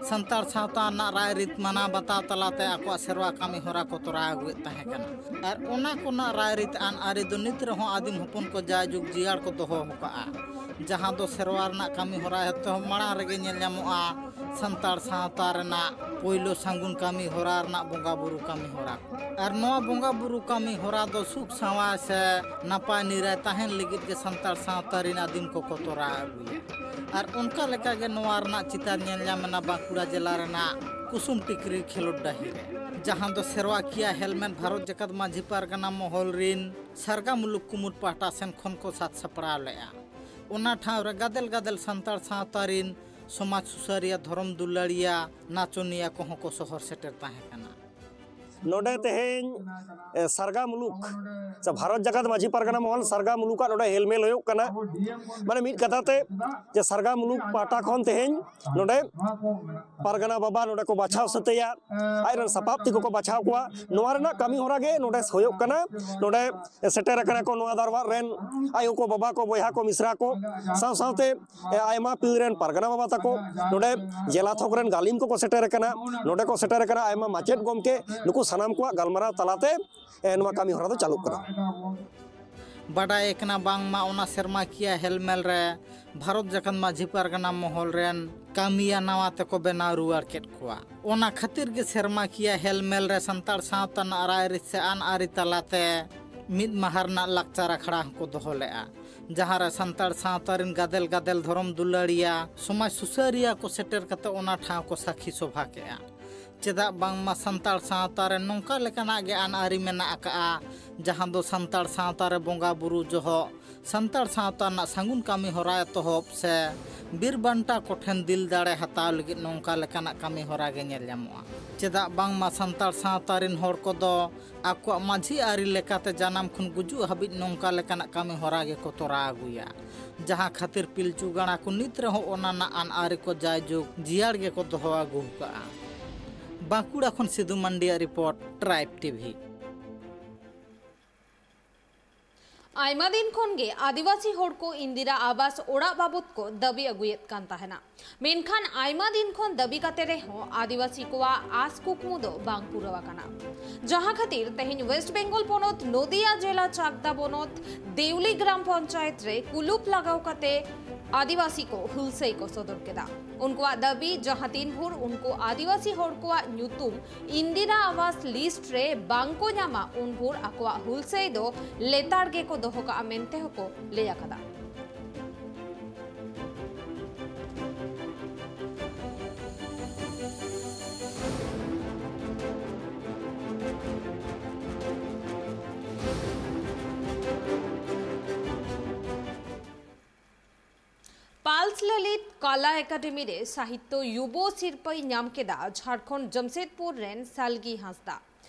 ᱥᱟᱱᱛᱟᱲ ᱥᱟᱶᱛᱟ ᱨᱮᱱᱟᱜ ᱨᱟᱭᱨᱤᱛ ᱢᱟᱱᱟᱣ ᱵᱟᱛᱟᱣ ᱛᱟᱞᱟᱛᱮ ᱟᱠᱚᱣᱟᱜ ᱥᱮᱨᱣᱟ ᱠᱟᱹᱢᱤ ᱦᱚᱨᱟ ᱠᱚ ᱛᱚᱨᱟᱣ ᱟᱹᱜᱩᱭᱮᱫ ᱛᱟᱦᱮᱸ ᱠᱟᱱᱟ᱾ ᱟᱨ ᱚᱱᱟ ᱠᱚᱨᱮᱱᱟᱜ ᱨᱟᱭᱨᱤᱛ ᱟᱱ ᱟᱹᱨᱤ ᱫᱚ ᱱᱤᱛ ᱨᱮᱦᱚᱸ ᱟᱹᱫᱤᱢ ᱦᱚᱯᱚᱱ ᱠᱚ ᱡᱟᱭᱡᱩᱜᱽ ᱡᱤᱭᱟᱹᱲ ᱠᱚ ᱫᱚᱦᱚ ᱟᱠᱟᱫᱼᱟ, ᱡᱟᱦᱟᱸ ᱫᱚ ᱥᱮᱨᱣᱟ ᱨᱮᱱᱟᱜ ᱠᱟᱹᱢᱤ ᱦᱚᱨᱟ ᱮᱛᱚᱦᱚᱵ ᱢᱟᱲᱟᱝ ᱨᱮᱜᱮ ᱧᱮᱞ ᱧᱟᱢᱚᱜᱼᱟ ᱥᱟᱱᱛᱟᱲ ᱥᱟᱶᱛᱟ ᱨᱮᱱᱟᱜ ᱯᱳᱭᱞᱳ ᱥᱟᱹᱜᱩᱱ ᱠᱟᱹᱢᱤ ᱦᱚᱨᱟ ᱨᱮᱱᱟᱜ ᱵᱚᱸᱜᱟ ᱵᱩᱨᱩ ᱠᱟᱹᱢᱤ ᱦᱚᱨᱟ᱾ ᱟᱨ ᱱᱚᱣᱟ ᱵᱚᱸᱜᱟ ᱵᱩᱨᱩ ᱠᱟᱹᱢᱤ ᱦᱚᱨᱟ ᱫᱚ ᱥᱩᱠ ᱥᱟᱶᱟᱭ ᱥᱮ ᱱᱟᱯᱟᱭ ᱱᱤᱨᱟᱭ ᱛᱟᱦᱮᱱ ᱞᱟᱹᱜᱤᱫ ᱜᱮ ᱥᱟᱱᱛᱟᱲ ᱥᱟᱶᱛᱟ ᱨᱮᱱ ᱟᱹᱫᱤᱢ ᱠᱚᱠᱚ ᱛᱚᱨᱟᱣ ᱟᱹᱜᱩᱭᱟ᱾ ᱟᱨ ᱚᱱᱠᱟ ᱞᱮᱠᱟ ᱜᱮ ᱱᱚᱣᱟ ᱨᱮᱱᱟᱜ ᱪᱤᱛᱟᱨ ᱧᱮᱞ ᱧᱟᱢ ᱮᱱᱟ ᱵᱟᱸᱠᱩᱲᱟ ᱡᱮᱞᱟ ᱨᱮᱱᱟᱜ ᱠᱩᱥᱩᱢ ᱴᱤᱠᱨᱤ ᱠᱷᱮᱞᱳᱰ ᱰᱟᱹᱦᱤ ᱨᱮ, ᱡᱟᱦᱟᱸ ᱫᱚ ᱥᱮᱨᱣᱟᱠᱤᱭᱟᱹ ᱦᱮᱞᱢᱮᱴ ᱵᱷᱟᱨᱚᱛ ᱡᱟᱠᱟᱛ ᱢᱟᱹᱡᱷᱤ ᱯᱟᱨᱜᱟᱱᱟ ᱢᱚᱦᱚᱞ ᱨᱤᱱ ᱥᱟᱨᱜᱟ ᱢᱩᱞᱩᱠ ᱠᱩᱢᱩᱴ ᱯᱟᱦᱴᱟ ᱥᱮᱱ ᱠᱷᱚᱱ ᱠᱚ ᱥᱟᱛ ᱥᱟᱯᱲᱟᱣ ᱞᱮᱫᱼᱟ᱾ ᱚᱱᱟ ᱴᱷᱟᱶ ᱨᱮ ᱜᱟᱫᱮᱞ ᱜᱟᱫᱮᱞ ᱥᱟᱱᱛᱟᱲ ᱥᱟᱶᱛᱟ ᱨᱤᱱ ᱥᱚᱢᱟᱡᱽ ᱥᱩᱥᱟᱹᱨᱤᱭᱟᱹ, ᱫᱷᱚᱨᱚᱢ ᱫᱩᱞᱟᱹᱲᱤᱭᱟᱹ, ᱱᱟᱪᱚᱱᱤᱭᱟᱹ ᱠᱚᱦᱚᱸ ᱠᱚ ᱥᱚᱦᱚᱨ ᱥᱮᱴᱮᱨ ᱛᱟᱦᱮᱸ ᱠᱟᱱᱟ᱾ ᱱᱚᱰᱮ ᱛᱮᱦᱮᱧ, ᱮ, ᱥᱟᱨᱜᱟ ᱢᱩᱞᱩᱠ ᱥᱮ ᱵᱷᱟᱨᱚᱛ ᱡᱟᱠᱟᱛ ᱢᱟᱹᱡᱷᱤ ᱯᱟᱨᱜᱟᱱᱟ ᱢᱚᱦᱚᱞ ᱥᱟᱨᱜᱟ ᱢᱩᱞᱩᱠᱟᱜ ᱱᱚᱰᱮ ᱦᱮᱞᱢᱮᱞ ᱦᱩᱭᱩᱜ ᱠᱟᱱᱟ᱾ ᱢᱟᱱᱮ ᱢᱤᱫ ᱠᱟᱛᱷᱟ ᱛᱮ ᱡᱮ ᱥᱟᱨᱜᱟ ᱢᱩᱞᱩᱠ ᱯᱟᱦᱴᱟ ᱠᱷᱚᱱ ᱛᱮᱦᱮᱧ ᱱᱚᱰᱮ ᱯᱟᱨᱜᱟᱱᱟ ᱵᱟᱵᱟ ᱱᱚᱰᱮ ᱠᱚ ᱵᱟᱪᱷᱟᱣ ᱥᱟᱹᱛᱮᱭᱟ, ᱟᱡ ᱨᱮᱱ ᱥᱟᱯᱟᱵ ᱛᱮᱠᱚ ᱠᱚ ᱵᱟᱪᱷᱟᱣ ᱠᱚᱣᱟ᱾ ᱱᱚᱣᱟ ᱨᱮᱱᱟᱜ ᱠᱟᱹᱢᱤ ᱦᱚᱨᱟ ᱜᱮ ᱱᱚᱰᱮ ᱦᱩᱭᱩᱜ ᱠᱟᱱᱟ᱾ ᱱᱚᱰᱮ ᱥᱮᱴᱮᱨ ᱟᱠᱟᱱᱟ ᱠᱚ ᱱᱚᱣᱟ ᱫᱟᱨᱵᱟᱨ ᱨᱮᱱ ᱟᱭᱳ ᱠᱚ, ᱵᱟᱵᱟ ᱠᱚ, ᱵᱚᱭᱦᱟ ᱠᱚ, ᱢᱤᱥᱨᱟ ᱠᱚ, ᱥᱟᱶ ᱥᱟᱶᱛᱮ, ᱮ, ᱟᱭᱢᱟ ᱯᱤᱲ ᱨᱮᱱ ᱯᱟᱨᱜᱟᱱᱟ ᱵᱟᱵᱟ ᱛᱟᱠᱚ, ᱱᱚᱰᱮ ᱡᱮᱞᱟ ᱛᱷᱚᱠ ᱨᱮᱱ ᱜᱟᱹᱞᱤᱢ ᱠᱚᱠᱚ ᱥᱮᱴᱮᱨ ᱟᱠᱟᱱᱟ, ᱱᱚᱰᱮ ᱠᱚ ᱥᱮᱴᱮᱨ ᱟᱠᱟᱱᱟ ᱟᱭᱢᱟ ᱢᱟᱪᱮᱫ ᱜᱚᱢᱠᱮ, ᱱᱩᱠᱩ ᱥᱟᱱᱟᱢ ᱠᱚᱣᱟᱜ ᱜᱟᱞᱢᱟᱨᱟᱣ ᱛᱟᱞᱟᱛᱮ, ᱮ, ᱱᱚᱣᱟ ᱠᱟᱹᱢᱤ ᱦᱚᱨᱟ ᱫᱚ ᱪᱟᱹᱞᱩᱜ ᱠᱟᱱᱟ᱾ ᱵᱟᱰᱟᱭ ᱠᱟᱱᱟ ᱵᱟᱝᱢᱟ ᱚᱱᱟ ᱥᱮᱨᱢᱟᱠᱤᱭᱟᱹ ᱦᱮᱞᱢᱮᱞ ᱨᱮ ᱵᱷᱟᱨᱚᱛ ᱡᱟᱠᱟᱛ ᱢᱟᱹᱡᱷᱤ ᱯᱟᱨᱜᱟᱱᱟ ᱢᱚᱦᱚᱞ ᱨᱮᱱ ᱠᱟᱹᱢᱤᱭᱟᱹ ᱱᱟᱣᱟ ᱛᱮᱠᱚ ᱵᱮᱱᱟᱣ ᱨᱩᱣᱟᱹᱲ ᱠᱮᱫ ᱠᱚᱣᱟ᱾ ᱚᱱᱟ ᱠᱷᱟᱹᱛᱤᱨ ᱜᱮ ᱥᱮᱨᱢᱟᱠᱤᱭᱟᱹ ᱦᱮᱞᱢᱮᱞ ᱨᱮ ᱥᱟᱱᱛᱟᱲ ᱥᱟᱶᱛᱟ ᱨᱮᱱᱟᱜ ᱨᱟᱭᱨᱤᱛ ᱥᱮ ᱟᱹᱱ ᱟᱹᱨᱤ ᱛᱟᱞᱟᱛᱮ ᱢᱤᱫ ᱢᱟᱦᱟ ᱨᱮᱱᱟᱜ ᱞᱟᱠᱪᱟᱨ ᱟᱠᱷᱲᱟ ᱦᱚᱸᱠᱚ ᱫᱚᱦᱚ ᱞᱮᱫᱼᱟ, ᱡᱟᱦᱟᱸ ᱨᱮ ᱥᱟᱱᱛᱟᱲ ᱥᱟᱶᱛᱟ ᱨᱮᱱ ᱜᱟᱫᱮᱞ ᱜᱟᱫᱮᱞ, ᱫᱷᱚᱨᱚᱢ ᱫᱩᱞᱟᱹᱲᱤᱭᱟᱹ, ᱥᱚᱢᱟᱡᱽ ᱥᱩᱥᱟᱹᱨᱤᱭᱟᱹ ᱠᱚ ᱥᱮᱴᱮᱨ ᱠᱟᱛᱮ ᱚᱱᱟ ᱴᱷᱟᱶ ᱠᱚ ᱥᱟᱹᱠᱷᱤ ᱥᱚᱵᱷᱟ ᱠᱮᱫᱼᱟ᱾ ᱪᱮᱫᱟᱜ ᱵᱟᱝᱢᱟ ᱥᱟᱱᱛᱟᱲ ᱥᱟᱶᱛᱟ ᱨᱮ ᱱᱚᱝᱠᱟ ᱞᱮᱠᱟᱱᱟᱜ ᱜᱮ ᱟᱹᱱ ᱟᱹᱨᱤ ᱢᱮᱱᱟᱜ ᱟᱠᱟᱫᱼᱟ, ᱡᱟᱦᱟᱸ ᱫᱚ ᱥᱟᱱᱛᱟᱲ ᱥᱟᱶᱛᱟ ᱨᱮ ᱵᱚᱸᱜᱟ ᱵᱩᱨᱩ ᱡᱚᱦᱚᱜ ᱥᱟᱱᱛᱟᱲ ᱥᱟᱶᱛᱟ ᱨᱮᱱᱟᱜ ᱥᱟᱹᱜᱩᱱ ᱠᱟᱹᱢᱤ ᱦᱚᱨᱟ ᱮᱛᱚᱦᱚᱵ ᱥᱮ ᱵᱤᱨ ᱵᱟᱱᱴᱟ ᱠᱚᱴᱷᱮᱱ ᱫᱤᱞ ᱫᱟᱲᱮ ᱦᱟᱛᱟᱣ ᱞᱟᱹᱜᱤᱫ ᱱᱚᱝᱠᱟ ᱞᱮᱠᱟᱱᱟᱜ ᱠᱟᱹᱢᱤ ᱦᱚᱨᱟ ᱜᱮ ᱧᱮᱞ ᱧᱟᱢᱚᱜᱼᱟ᱾ ᱪᱮᱫᱟᱜ ᱵᱟᱝᱢᱟ ᱥᱟᱱᱛᱟᱲ ᱥᱟᱶᱛᱟ ᱨᱮᱱ ᱦᱚᱲ ᱠᱚᱫᱚ ᱟᱠᱚᱣᱟᱜ ᱢᱟᱹᱡᱷᱤ ᱟᱹᱨᱤ ᱞᱮᱠᱟᱛᱮ ᱡᱟᱱᱟᱢ ᱠᱷᱚᱱ ᱜᱩᱡᱩᱜ ᱦᱟᱹᱵᱤᱡ ᱱᱚᱝᱠᱟ ᱞᱮᱠᱟᱱᱟᱜ ᱠᱟᱹᱢᱤ ᱦᱚᱨᱟ ᱜᱮᱠᱚ ᱛᱚᱨᱟᱣ ᱟᱹᱜᱩᱭᱟ, ᱡᱟᱦᱟᱸ ᱠᱷᱟᱹᱛᱤᱨ ᱯᱤᱞᱪᱩ ᱜᱟᱲᱟ ᱠᱚ ᱱᱤᱛ ᱨᱮᱦᱚᱸ ᱚᱱᱟ ᱨᱮᱱᱟᱜ ᱟᱹᱱ ᱟᱹᱨᱤ ᱠᱚ ᱡᱟᱭᱡᱩᱜᱽ ᱡᱤᱭᱟᱲ ᱜᱮᱠᱚ ᱫᱚᱦᱚ ᱟᱹᱜᱩ ᱟᱠᱟᱫᱼᱟ᱾ ᱵᱟᱸᱠᱩᱲᱟ ᱠᱷᱚᱱ ᱥᱤᱫᱷᱩ ᱢᱟᱱᱰᱤᱭᱟᱜ ᱨᱤᱯᱳᱨᱴ, ᱴᱨᱟᱭᱤᱵᱽ ᱴᱤᱵᱷᱤ᱾ ᱟᱭᱢᱟ ᱫᱤᱱ ᱠᱷᱚᱱ ᱜᱮ ᱟᱹᱫᱤᱵᱟᱹᱥᱤ ᱦᱚᱲ ᱠᱚ ᱤᱱᱫᱤᱨᱟ ᱟᱵᱟᱥ ᱚᱲᱟᱜ ᱵᱟᱵᱚᱫ ᱠᱚ ᱫᱟᱹᱵᱤ ᱟᱹᱜᱩᱭᱮᱫ ᱠᱟᱱ ᱛᱟᱦᱮᱱᱟ, ᱢᱮᱱᱠᱷᱟᱱ ᱟᱭᱢᱟ ᱫᱤᱱ ᱠᱷᱚᱱ ᱫᱟᱹᱵᱤ ᱠᱟᱛᱮ ᱨᱮᱦᱚᱸ ᱟᱹᱫᱤᱵᱟᱹᱥᱤ ᱠᱚᱣᱟᱜ ᱟᱥ ᱠᱩᱠᱢᱩ ᱫᱚ ᱵᱟᱝ ᱯᱩᱨᱟᱹᱣ ᱟᱠᱟᱱᱟ᱾ ᱡᱟᱦᱟᱸ ᱠᱷᱟᱹᱛᱤᱨ ᱛᱮᱦᱮᱧ ᱣᱮᱥᱴ ᱵᱮᱝᱜᱚᱞ ᱯᱚᱱᱚᱛ ᱱᱚᱫᱤᱭᱟ ᱡᱮᱞᱟ ᱪᱟᱠᱫᱟ ᱵᱚᱱᱚᱛ ᱫᱮᱣᱞᱤ ᱜᱨᱟᱢ ᱯᱚᱧᱪᱟᱭᱮᱛ ᱨᱮ ᱠᱩᱞᱩᱯ ᱞᱟᱜᱟᱣ ᱠᱟᱛᱮ ᱟᱹᱫᱤᱵᱟᱹᱥᱤ ᱠᱚ ᱦᱩᱞᱥᱟᱹᱭ ᱠᱚ ᱥᱚᱫᱚᱨ ᱠᱮᱫᱟ᱾ ᱩᱱᱠᱩᱣᱟᱜ ᱫᱟᱹᱵᱤ, ᱡᱟᱦᱟᱸ ᱛᱤᱱ ᱵᱷᱳᱨ ᱩᱱᱠᱩ ᱟᱹᱫᱤᱵᱟᱹᱥᱤ ᱦᱚᱲ ᱠᱚᱣᱟᱜ ᱧᱩᱛᱩᱢ ᱤᱱᱫᱤᱨᱟ ᱟᱵᱟᱥ ᱞᱤᱥᱴ ᱨᱮ ᱵᱟᱝ ᱠᱚ ᱧᱟᱢᱟ, ᱩᱱ ᱵᱷᱳᱨ ᱟᱠᱚᱣᱟᱜ ᱦᱩᱞᱥᱟᱹᱭ ᱫᱚ ᱞᱮᱛᱟᱲ ᱜᱮᱠᱚ ᱫᱚᱦᱚ ᱠᱟᱜᱼᱟ ᱢᱮᱱᱛᱮ ᱦᱚᱸᱠᱚ ᱞᱟᱹᱭ ᱟᱠᱟᱫᱟ᱾ ᱞᱚᱞᱤᱛ ᱠᱟᱞᱟ ᱮᱠᱟᱰᱮᱢᱤ ᱨᱮ ᱥᱟᱦᱤᱛᱛᱚ ᱭᱩᱵᱚ ᱥᱤᱨᱯᱟᱹᱭ ᱧᱟᱢ ᱠᱮᱫᱟ ᱡᱷᱟᱲᱠᱷᱚᱸᱰ ᱡᱟᱢᱥᱮᱫᱽᱯᱩᱨ ᱨᱮᱱ ᱥᱟᱞᱜᱤ ᱦᱟᱸᱥᱫᱟ᱾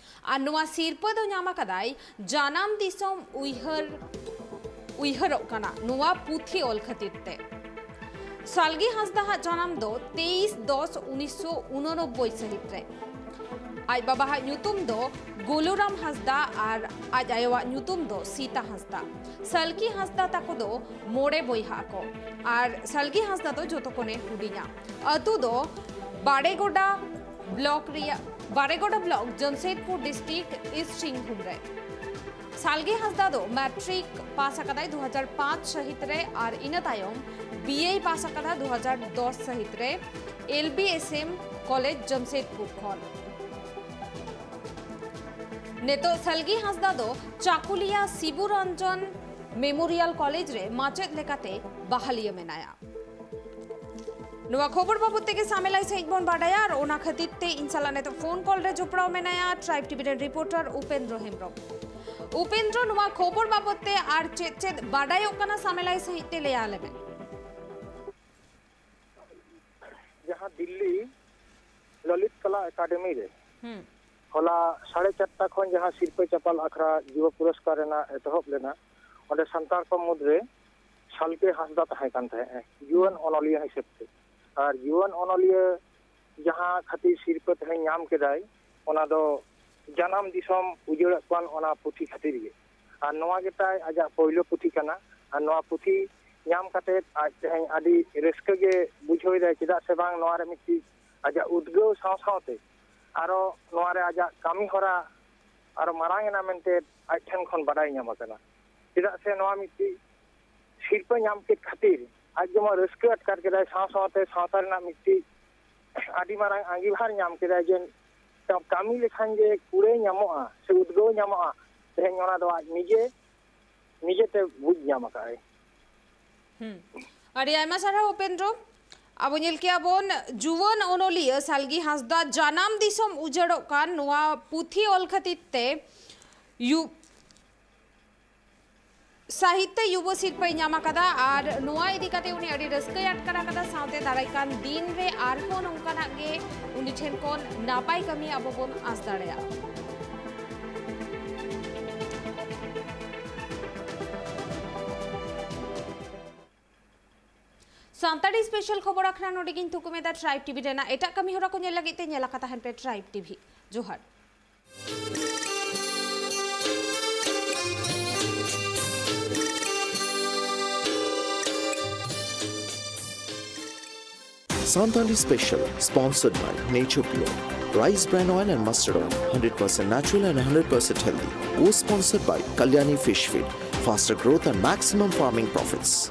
ᱟᱨ ᱱᱚᱣᱟ ᱥᱤᱨᱯᱟᱹ ᱫᱚ ᱧᱟᱢ ᱟᱠᱟᱫᱟᱭ ᱡᱟᱱᱟᱢ ᱫᱤᱥᱚᱢ ᱩᱭᱦᱟᱹᱨ ᱩᱭᱦᱟᱹᱨᱚᱜ ᱠᱟᱱᱟ ᱱᱚᱣᱟ ᱯᱩᱛᱷᱤ ᱚᱞ ᱠᱷᱟᱹᱛᱤᱨ ᱛᱮ᱾ ᱥᱟᱞᱜᱤ ᱦᱟᱸᱥᱫᱟ ᱦᱟᱜ ᱡᱟᱱᱟᱢ ᱫᱚ ᱛᱮᱭᱤᱥ ᱫᱚᱥ ᱩᱱᱤᱥᱥᱚ ᱩᱱᱚᱱᱚᱵᱵᱳᱭ ᱥᱟᱹᱦᱤᱛ ᱨᱮ᱾ ᱟᱡ ᱵᱟᱵᱟᱣᱟᱜ ᱧᱩᱛᱩᱢ ᱫᱚ ᱜᱳᱞᱩᱨᱟᱢ ᱦᱟᱸᱥᱫᱟ ᱟᱨ ᱟᱡ ᱟᱭᱳᱣᱟᱜ ᱧᱩᱛᱩᱢ ᱫᱚ ᱥᱤᱛᱟ ᱦᱟᱸᱥᱫᱟ᱾ ᱥᱟᱞᱜᱤ ᱦᱟᱸᱥᱫᱟ ᱛᱟᱠᱚ ᱫᱚ ᱢᱚᱬᱮ ᱵᱚᱭᱦᱟ ᱟᱠᱚ ᱟᱨ ᱥᱟᱞᱜᱤ ᱦᱟᱸᱥᱫᱟ ᱫᱚ ᱡᱚᱛᱚ ᱠᱷᱚᱱᱮ ᱦᱩᱰᱤᱧᱟ᱾ ᱟᱹᱛᱩ ᱫᱚ ᱵᱟᱲᱮᱜᱚᱰᱟ ᱵᱞᱚᱠ ᱨᱮᱭᱟᱜ, Baharagora block, Jamshedpur district, east Singhbhum ᱨᱮ᱾ ᱥᱟᱞᱜᱤ ᱦᱟᱸᱥᱫᱟ ᱫᱚ ᱢᱮᱴᱨᱤᱠ ᱯᱟᱥ ᱟᱠᱟᱫᱟᱭ ᱫᱩ ᱦᱟᱡᱟᱨ ᱯᱟᱸᱪ ᱥᱟᱹᱦᱤᱛ ᱨᱮ ᱟᱨ ᱤᱱᱟᱹ ᱛᱟᱭᱚᱢ ᱵᱤ ᱮᱭ ᱯᱟᱥ ᱟᱠᱟᱫᱟ ᱫᱩ ᱦᱟᱡᱟᱨ ᱫᱚᱥ ᱥᱟᱹᱦᱤᱛ ᱨᱮ L B S M college Jamshedpur ᱠᱷᱚᱱ᱾ ᱱᱤᱛᱚᱜ ᱥᱟᱞᱜᱤ ᱦᱟᱸᱥᱫᱟ ᱫᱚ ᱪᱟᱠᱩᱞᱤᱭᱟ ᱥᱤᱵᱩ ᱨᱚᱧᱡᱚᱱ ᱢᱮᱢᱳᱨᱤᱭᱟᱞ ᱠᱚᱞᱮᱡᱽ ᱨᱮ ᱢᱟᱪᱮᱫ ᱞᱮᱠᱟᱛᱮ ᱵᱟᱦᱟᱞᱤᱭᱟᱹ ᱢᱮᱱᱟᱭᱟ᱾ ᱱᱚᱣᱟ ᱠᱷᱚᱵᱚᱨ ᱵᱟᱵᱚᱛ ᱛᱮᱜᱮ ᱥᱟᱢᱮᱞᱟᱭ ᱥᱟᱹᱦᱤᱡ ᱵᱚᱱ ᱵᱟᱰᱟᱭᱟ ᱟᱨ ᱚᱱᱟ ᱠᱷᱟᱹᱛᱤᱨ ᱛᱮ ᱤᱧ ᱥᱟᱞᱟᱜ ᱱᱤᱛᱚᱜ ᱯᱷᱳᱱ ᱠᱚᱞ ᱨᱮ ᱡᱚᱯᱲᱟᱣ ᱢᱮᱱᱟᱭᱟ ᱴᱨᱟᱭᱤᱵᱽ ᱴᱤᱵᱷᱤ ᱨᱮᱱ ᱨᱤᱯᱳᱨᱴᱟᱨ ᱩᱯᱮᱱᱫᱨᱚ ᱦᱮᱢᱵᱨᱚᱢ᱾ ᱩᱯᱮᱱᱫᱨᱚ, ᱱᱚᱣᱟ ᱠᱷᱚᱵᱚᱨ ᱵᱟᱵᱚᱛ ᱛᱮ ᱟᱨ ᱪᱮᱫ ᱪᱮᱫ ᱵᱟᱰᱟᱭᱚᱜ ᱠᱟᱱᱟ, ᱥᱟᱢᱮᱞᱟᱭ ᱥᱟᱹᱦᱤᱡ ᱛᱮ ᱞᱟᱹᱭ ᱟᱞᱮ ᱢᱮ᱾ ᱡᱟᱦᱟᱸ ᱫᱤᱞᱞᱤ ᱞᱚᱞᱤᱛ ᱠᱟᱞᱟ ᱮᱠᱟᱰᱮᱢᱤ ᱨᱮ ᱦᱩᱸ᱾ ᱦᱚᱞᱟ ᱥᱟᱲᱮ ᱪᱟᱨᱴᱟ ᱠᱷᱚᱱ ᱡᱟᱦᱟᱸ ᱥᱤᱨᱯᱟᱹ ᱪᱟᱯᱟᱞ ᱟᱠᱷᱲᱟ ᱡᱩᱵᱚ ᱯᱩᱨᱚᱥᱠᱟᱨ ᱨᱮᱱᱟᱜ ᱮᱛᱚᱦᱚᱵ ᱞᱮᱱᱟ, ᱚᱸᱰᱮ ᱥᱟᱱᱛᱟᱲ ᱠᱚ ᱢᱩᱫᱽᱨᱮ ᱥᱟᱞᱜᱤ ᱦᱟᱸᱥᱫᱟ ᱛᱟᱦᱮᱸ ᱠᱟᱱ ᱛᱟᱦᱮᱸᱫ, ᱡᱩᱣᱟᱹᱱ ᱦᱩᱸ᱾ ᱚᱱᱚᱞᱤᱭᱟᱹ ᱦᱤᱥᱟᱹᱵ ᱛᱮ᱾ ᱟᱨ ᱡᱩᱣᱟᱹᱱ ᱚᱱᱚᱞᱤᱭᱟᱹ ᱡᱟᱦᱟᱸ ᱠᱷᱟᱹᱛᱤᱨ ᱥᱤᱨᱯᱟᱹ ᱛᱮᱦᱮᱧ ᱧᱟᱢ ᱠᱮᱫᱟᱭ, ᱚᱱᱟ ᱫᱚ ᱡᱟᱱᱟᱢ ᱫᱤᱥᱚᱢ ᱩᱡᱟᱹᱲᱚᱜ ᱠᱟᱱ ᱚᱱᱟ ᱯᱩᱛᱷᱤ ᱠᱷᱟᱹᱛᱤᱨ ᱜᱮ᱾ ᱟᱨ ᱱᱚᱣᱟ ᱜᱮ ᱛᱟᱭ ᱟᱡᱟᱜ ᱯᱳᱭᱞᱳ ᱯᱩᱛᱷᱤ ᱠᱟᱱᱟ᱾ ᱟᱨ ᱱᱚᱣᱟ ᱯᱩᱛᱷᱤ ᱧᱟᱢ ᱠᱟᱛᱮᱫ ᱟᱡ ᱛᱮᱦᱮᱧ ᱟᱹᱰᱤ ᱨᱟᱹᱥᱠᱟᱹ ᱜᱮ ᱵᱩᱡᱷᱟᱹᱣ ᱮᱫᱟᱭ, ᱪᱮᱫᱟᱜ ᱥᱮ ᱵᱟᱝ ᱱᱚᱣᱟ ᱨᱮ ᱢᱤᱫᱴᱤᱡ ᱟᱡᱟᱜ ᱩᱫᱽᱜᱟᱹᱣ ᱥᱟᱶ ᱥᱟᱶᱛᱮ ᱟᱨᱚ ᱱᱚᱣᱟ ᱨᱮ ᱟᱡᱟᱜ ᱠᱟᱹᱢᱤ ᱦᱚᱨᱟ ᱟᱨᱚ ᱢᱟᱨᱟᱝ ᱮᱱᱟ ᱢᱮᱱᱛᱮ ᱟᱡ ᱴᱷᱮᱱ ᱠᱷᱚᱱ ᱵᱟᱰᱟᱭ ᱧᱟᱢ ᱟᱠᱟᱱᱟ᱾ ᱪᱮᱫᱟᱜ ᱥᱮ ᱱᱚᱣᱟ ᱢᱤᱫᱴᱤᱡ ᱥᱤᱨᱯᱟᱹ ᱧᱟᱢ ᱠᱮᱫ ᱠᱷᱟᱹᱛᱤᱨ ᱟᱡ ᱡᱮᱢᱚᱱ ᱨᱟᱹᱥᱠᱟᱹ ᱟᱴᱠᱟᱨ ᱠᱮᱫᱟᱭ, ᱥᱟᱶ ᱥᱟᱶᱛᱮ ᱥᱟᱶᱛᱟ ᱨᱮᱱᱟᱜ ᱢᱤᱫᱴᱤᱡ ᱟᱹᱰᱤ ᱢᱟᱨᱟᱝ ᱟᱸᱜᱤᱵᱷᱟᱨ ᱧᱟᱢ ᱠᱮᱫᱟᱭ ᱡᱮ ᱠᱟᱹᱢᱤ ᱞᱮᱠᱷᱟᱱ ᱡᱮ ᱠᱩᱲᱟᱹᱭ ᱧᱟᱢᱚᱜᱼᱟ ᱥᱮ ᱩᱫᱽᱜᱟᱹᱣ ᱧᱟᱢᱚᱜᱼᱟ, ᱛᱮᱦᱮᱧ ᱚᱱᱟ ᱫᱚ ᱟᱡ ᱱᱤᱡᱮ, ᱱᱤᱡᱮᱛᱮ ᱵᱩᱡᱽ ᱧᱟᱢ ᱟᱠᱟᱫᱟᱭ᱾ ᱦᱩᱸ᱾ ᱟᱹᱰᱤ ᱟᱭᱢᱟ ᱥᱟᱨᱦᱟᱣ ᱩᱯᱮᱱᱫᱨᱚ᱾ ᱟᱵᱚ ᱧᱮᱞ ᱠᱮᱜᱼᱟ ᱵᱚᱱ ᱡᱩᱣᱟᱹᱱ ᱚᱱᱚᱞᱤᱭᱟᱹ ᱥᱟᱞᱜᱤ ᱦᱟᱸᱥᱫᱟ ᱡᱟᱱᱟᱢ ᱫᱤᱥᱚᱢ ᱩᱡᱟᱹᱲᱚᱜ ᱠᱟᱱ ᱱᱚᱣᱟ ᱯᱩᱛᱷᱤ ᱚᱞ ᱠᱷᱟᱹᱛᱤᱨ ᱛᱮ ᱭᱩ-, ᱥᱟᱦᱤᱛᱛᱮ ᱭᱩᱵᱚ ᱥᱤᱨᱯᱟᱹᱭ ᱧᱟᱢ ᱟᱠᱟᱫᱟ ᱟᱨ ᱱᱚᱣᱟ ᱤᱫᱤ ᱠᱟᱛᱮ ᱩᱱᱤ ᱟᱹᱰᱤ ᱨᱟᱹᱥᱠᱟᱹᱭ ᱟᱴᱠᱟᱨ ᱟᱠᱟᱫᱟ᱾ ᱥᱟᱶᱛᱮ ᱫᱟᱨᱟᱭ ᱠᱟᱱ ᱫᱤᱱ ᱨᱮ ᱟᱨᱦᱚᱸ ᱱᱚᱝᱠᱟᱱᱟᱜ ᱜᱮ ᱩᱱᱤ ᱴᱷᱮᱱ ᱠᱷᱚᱱ ᱱᱟᱯᱟᱭ ᱠᱟᱹᱢᱤ ᱟᱵᱚ ᱵᱚᱱ ᱟᱥ ᱫᱟᱲᱮᱭᱟᱜᱼᱟ᱾ ᱥᱟᱱᱛᱟᱲᱤ ᱥᱯᱮᱥᱟᱞ ᱠᱷᱚᱵᱚᱨ ᱟᱠᱷᱲᱟ ᱱᱚᱰᱮ ᱜᱤᱧ ᱛᱷᱩᱠᱩᱢ ᱮᱫᱟ᱾ ᱴᱨᱟᱭᱤᱵᱽ ᱴᱤᱵᱷᱤ ᱨᱮᱱᱟᱜ ᱮᱴᱟᱜ ᱠᱟᱹᱢᱤ ᱦᱚᱨᱟ ᱠᱚ ᱧᱮᱞ ᱞᱟᱹᱜᱤᱫ ᱛᱮ ᱧᱮᱞ ᱟᱠᱟ ᱛᱟᱦᱮᱱ ᱯᱮ ᱴᱨᱟᱭᱤᱵᱽ ᱴᱤᱵᱷᱤ᱾ ᱡᱚᱦᱟᱨ᱾ Santali Special, sponsored by Nature Pure, Rice Bran Oil and Mustard Oil, hundred percent natural and hundred percent healthy. Co-sponsored by Kalyani Fish Feed, faster growth and maximum farming profits.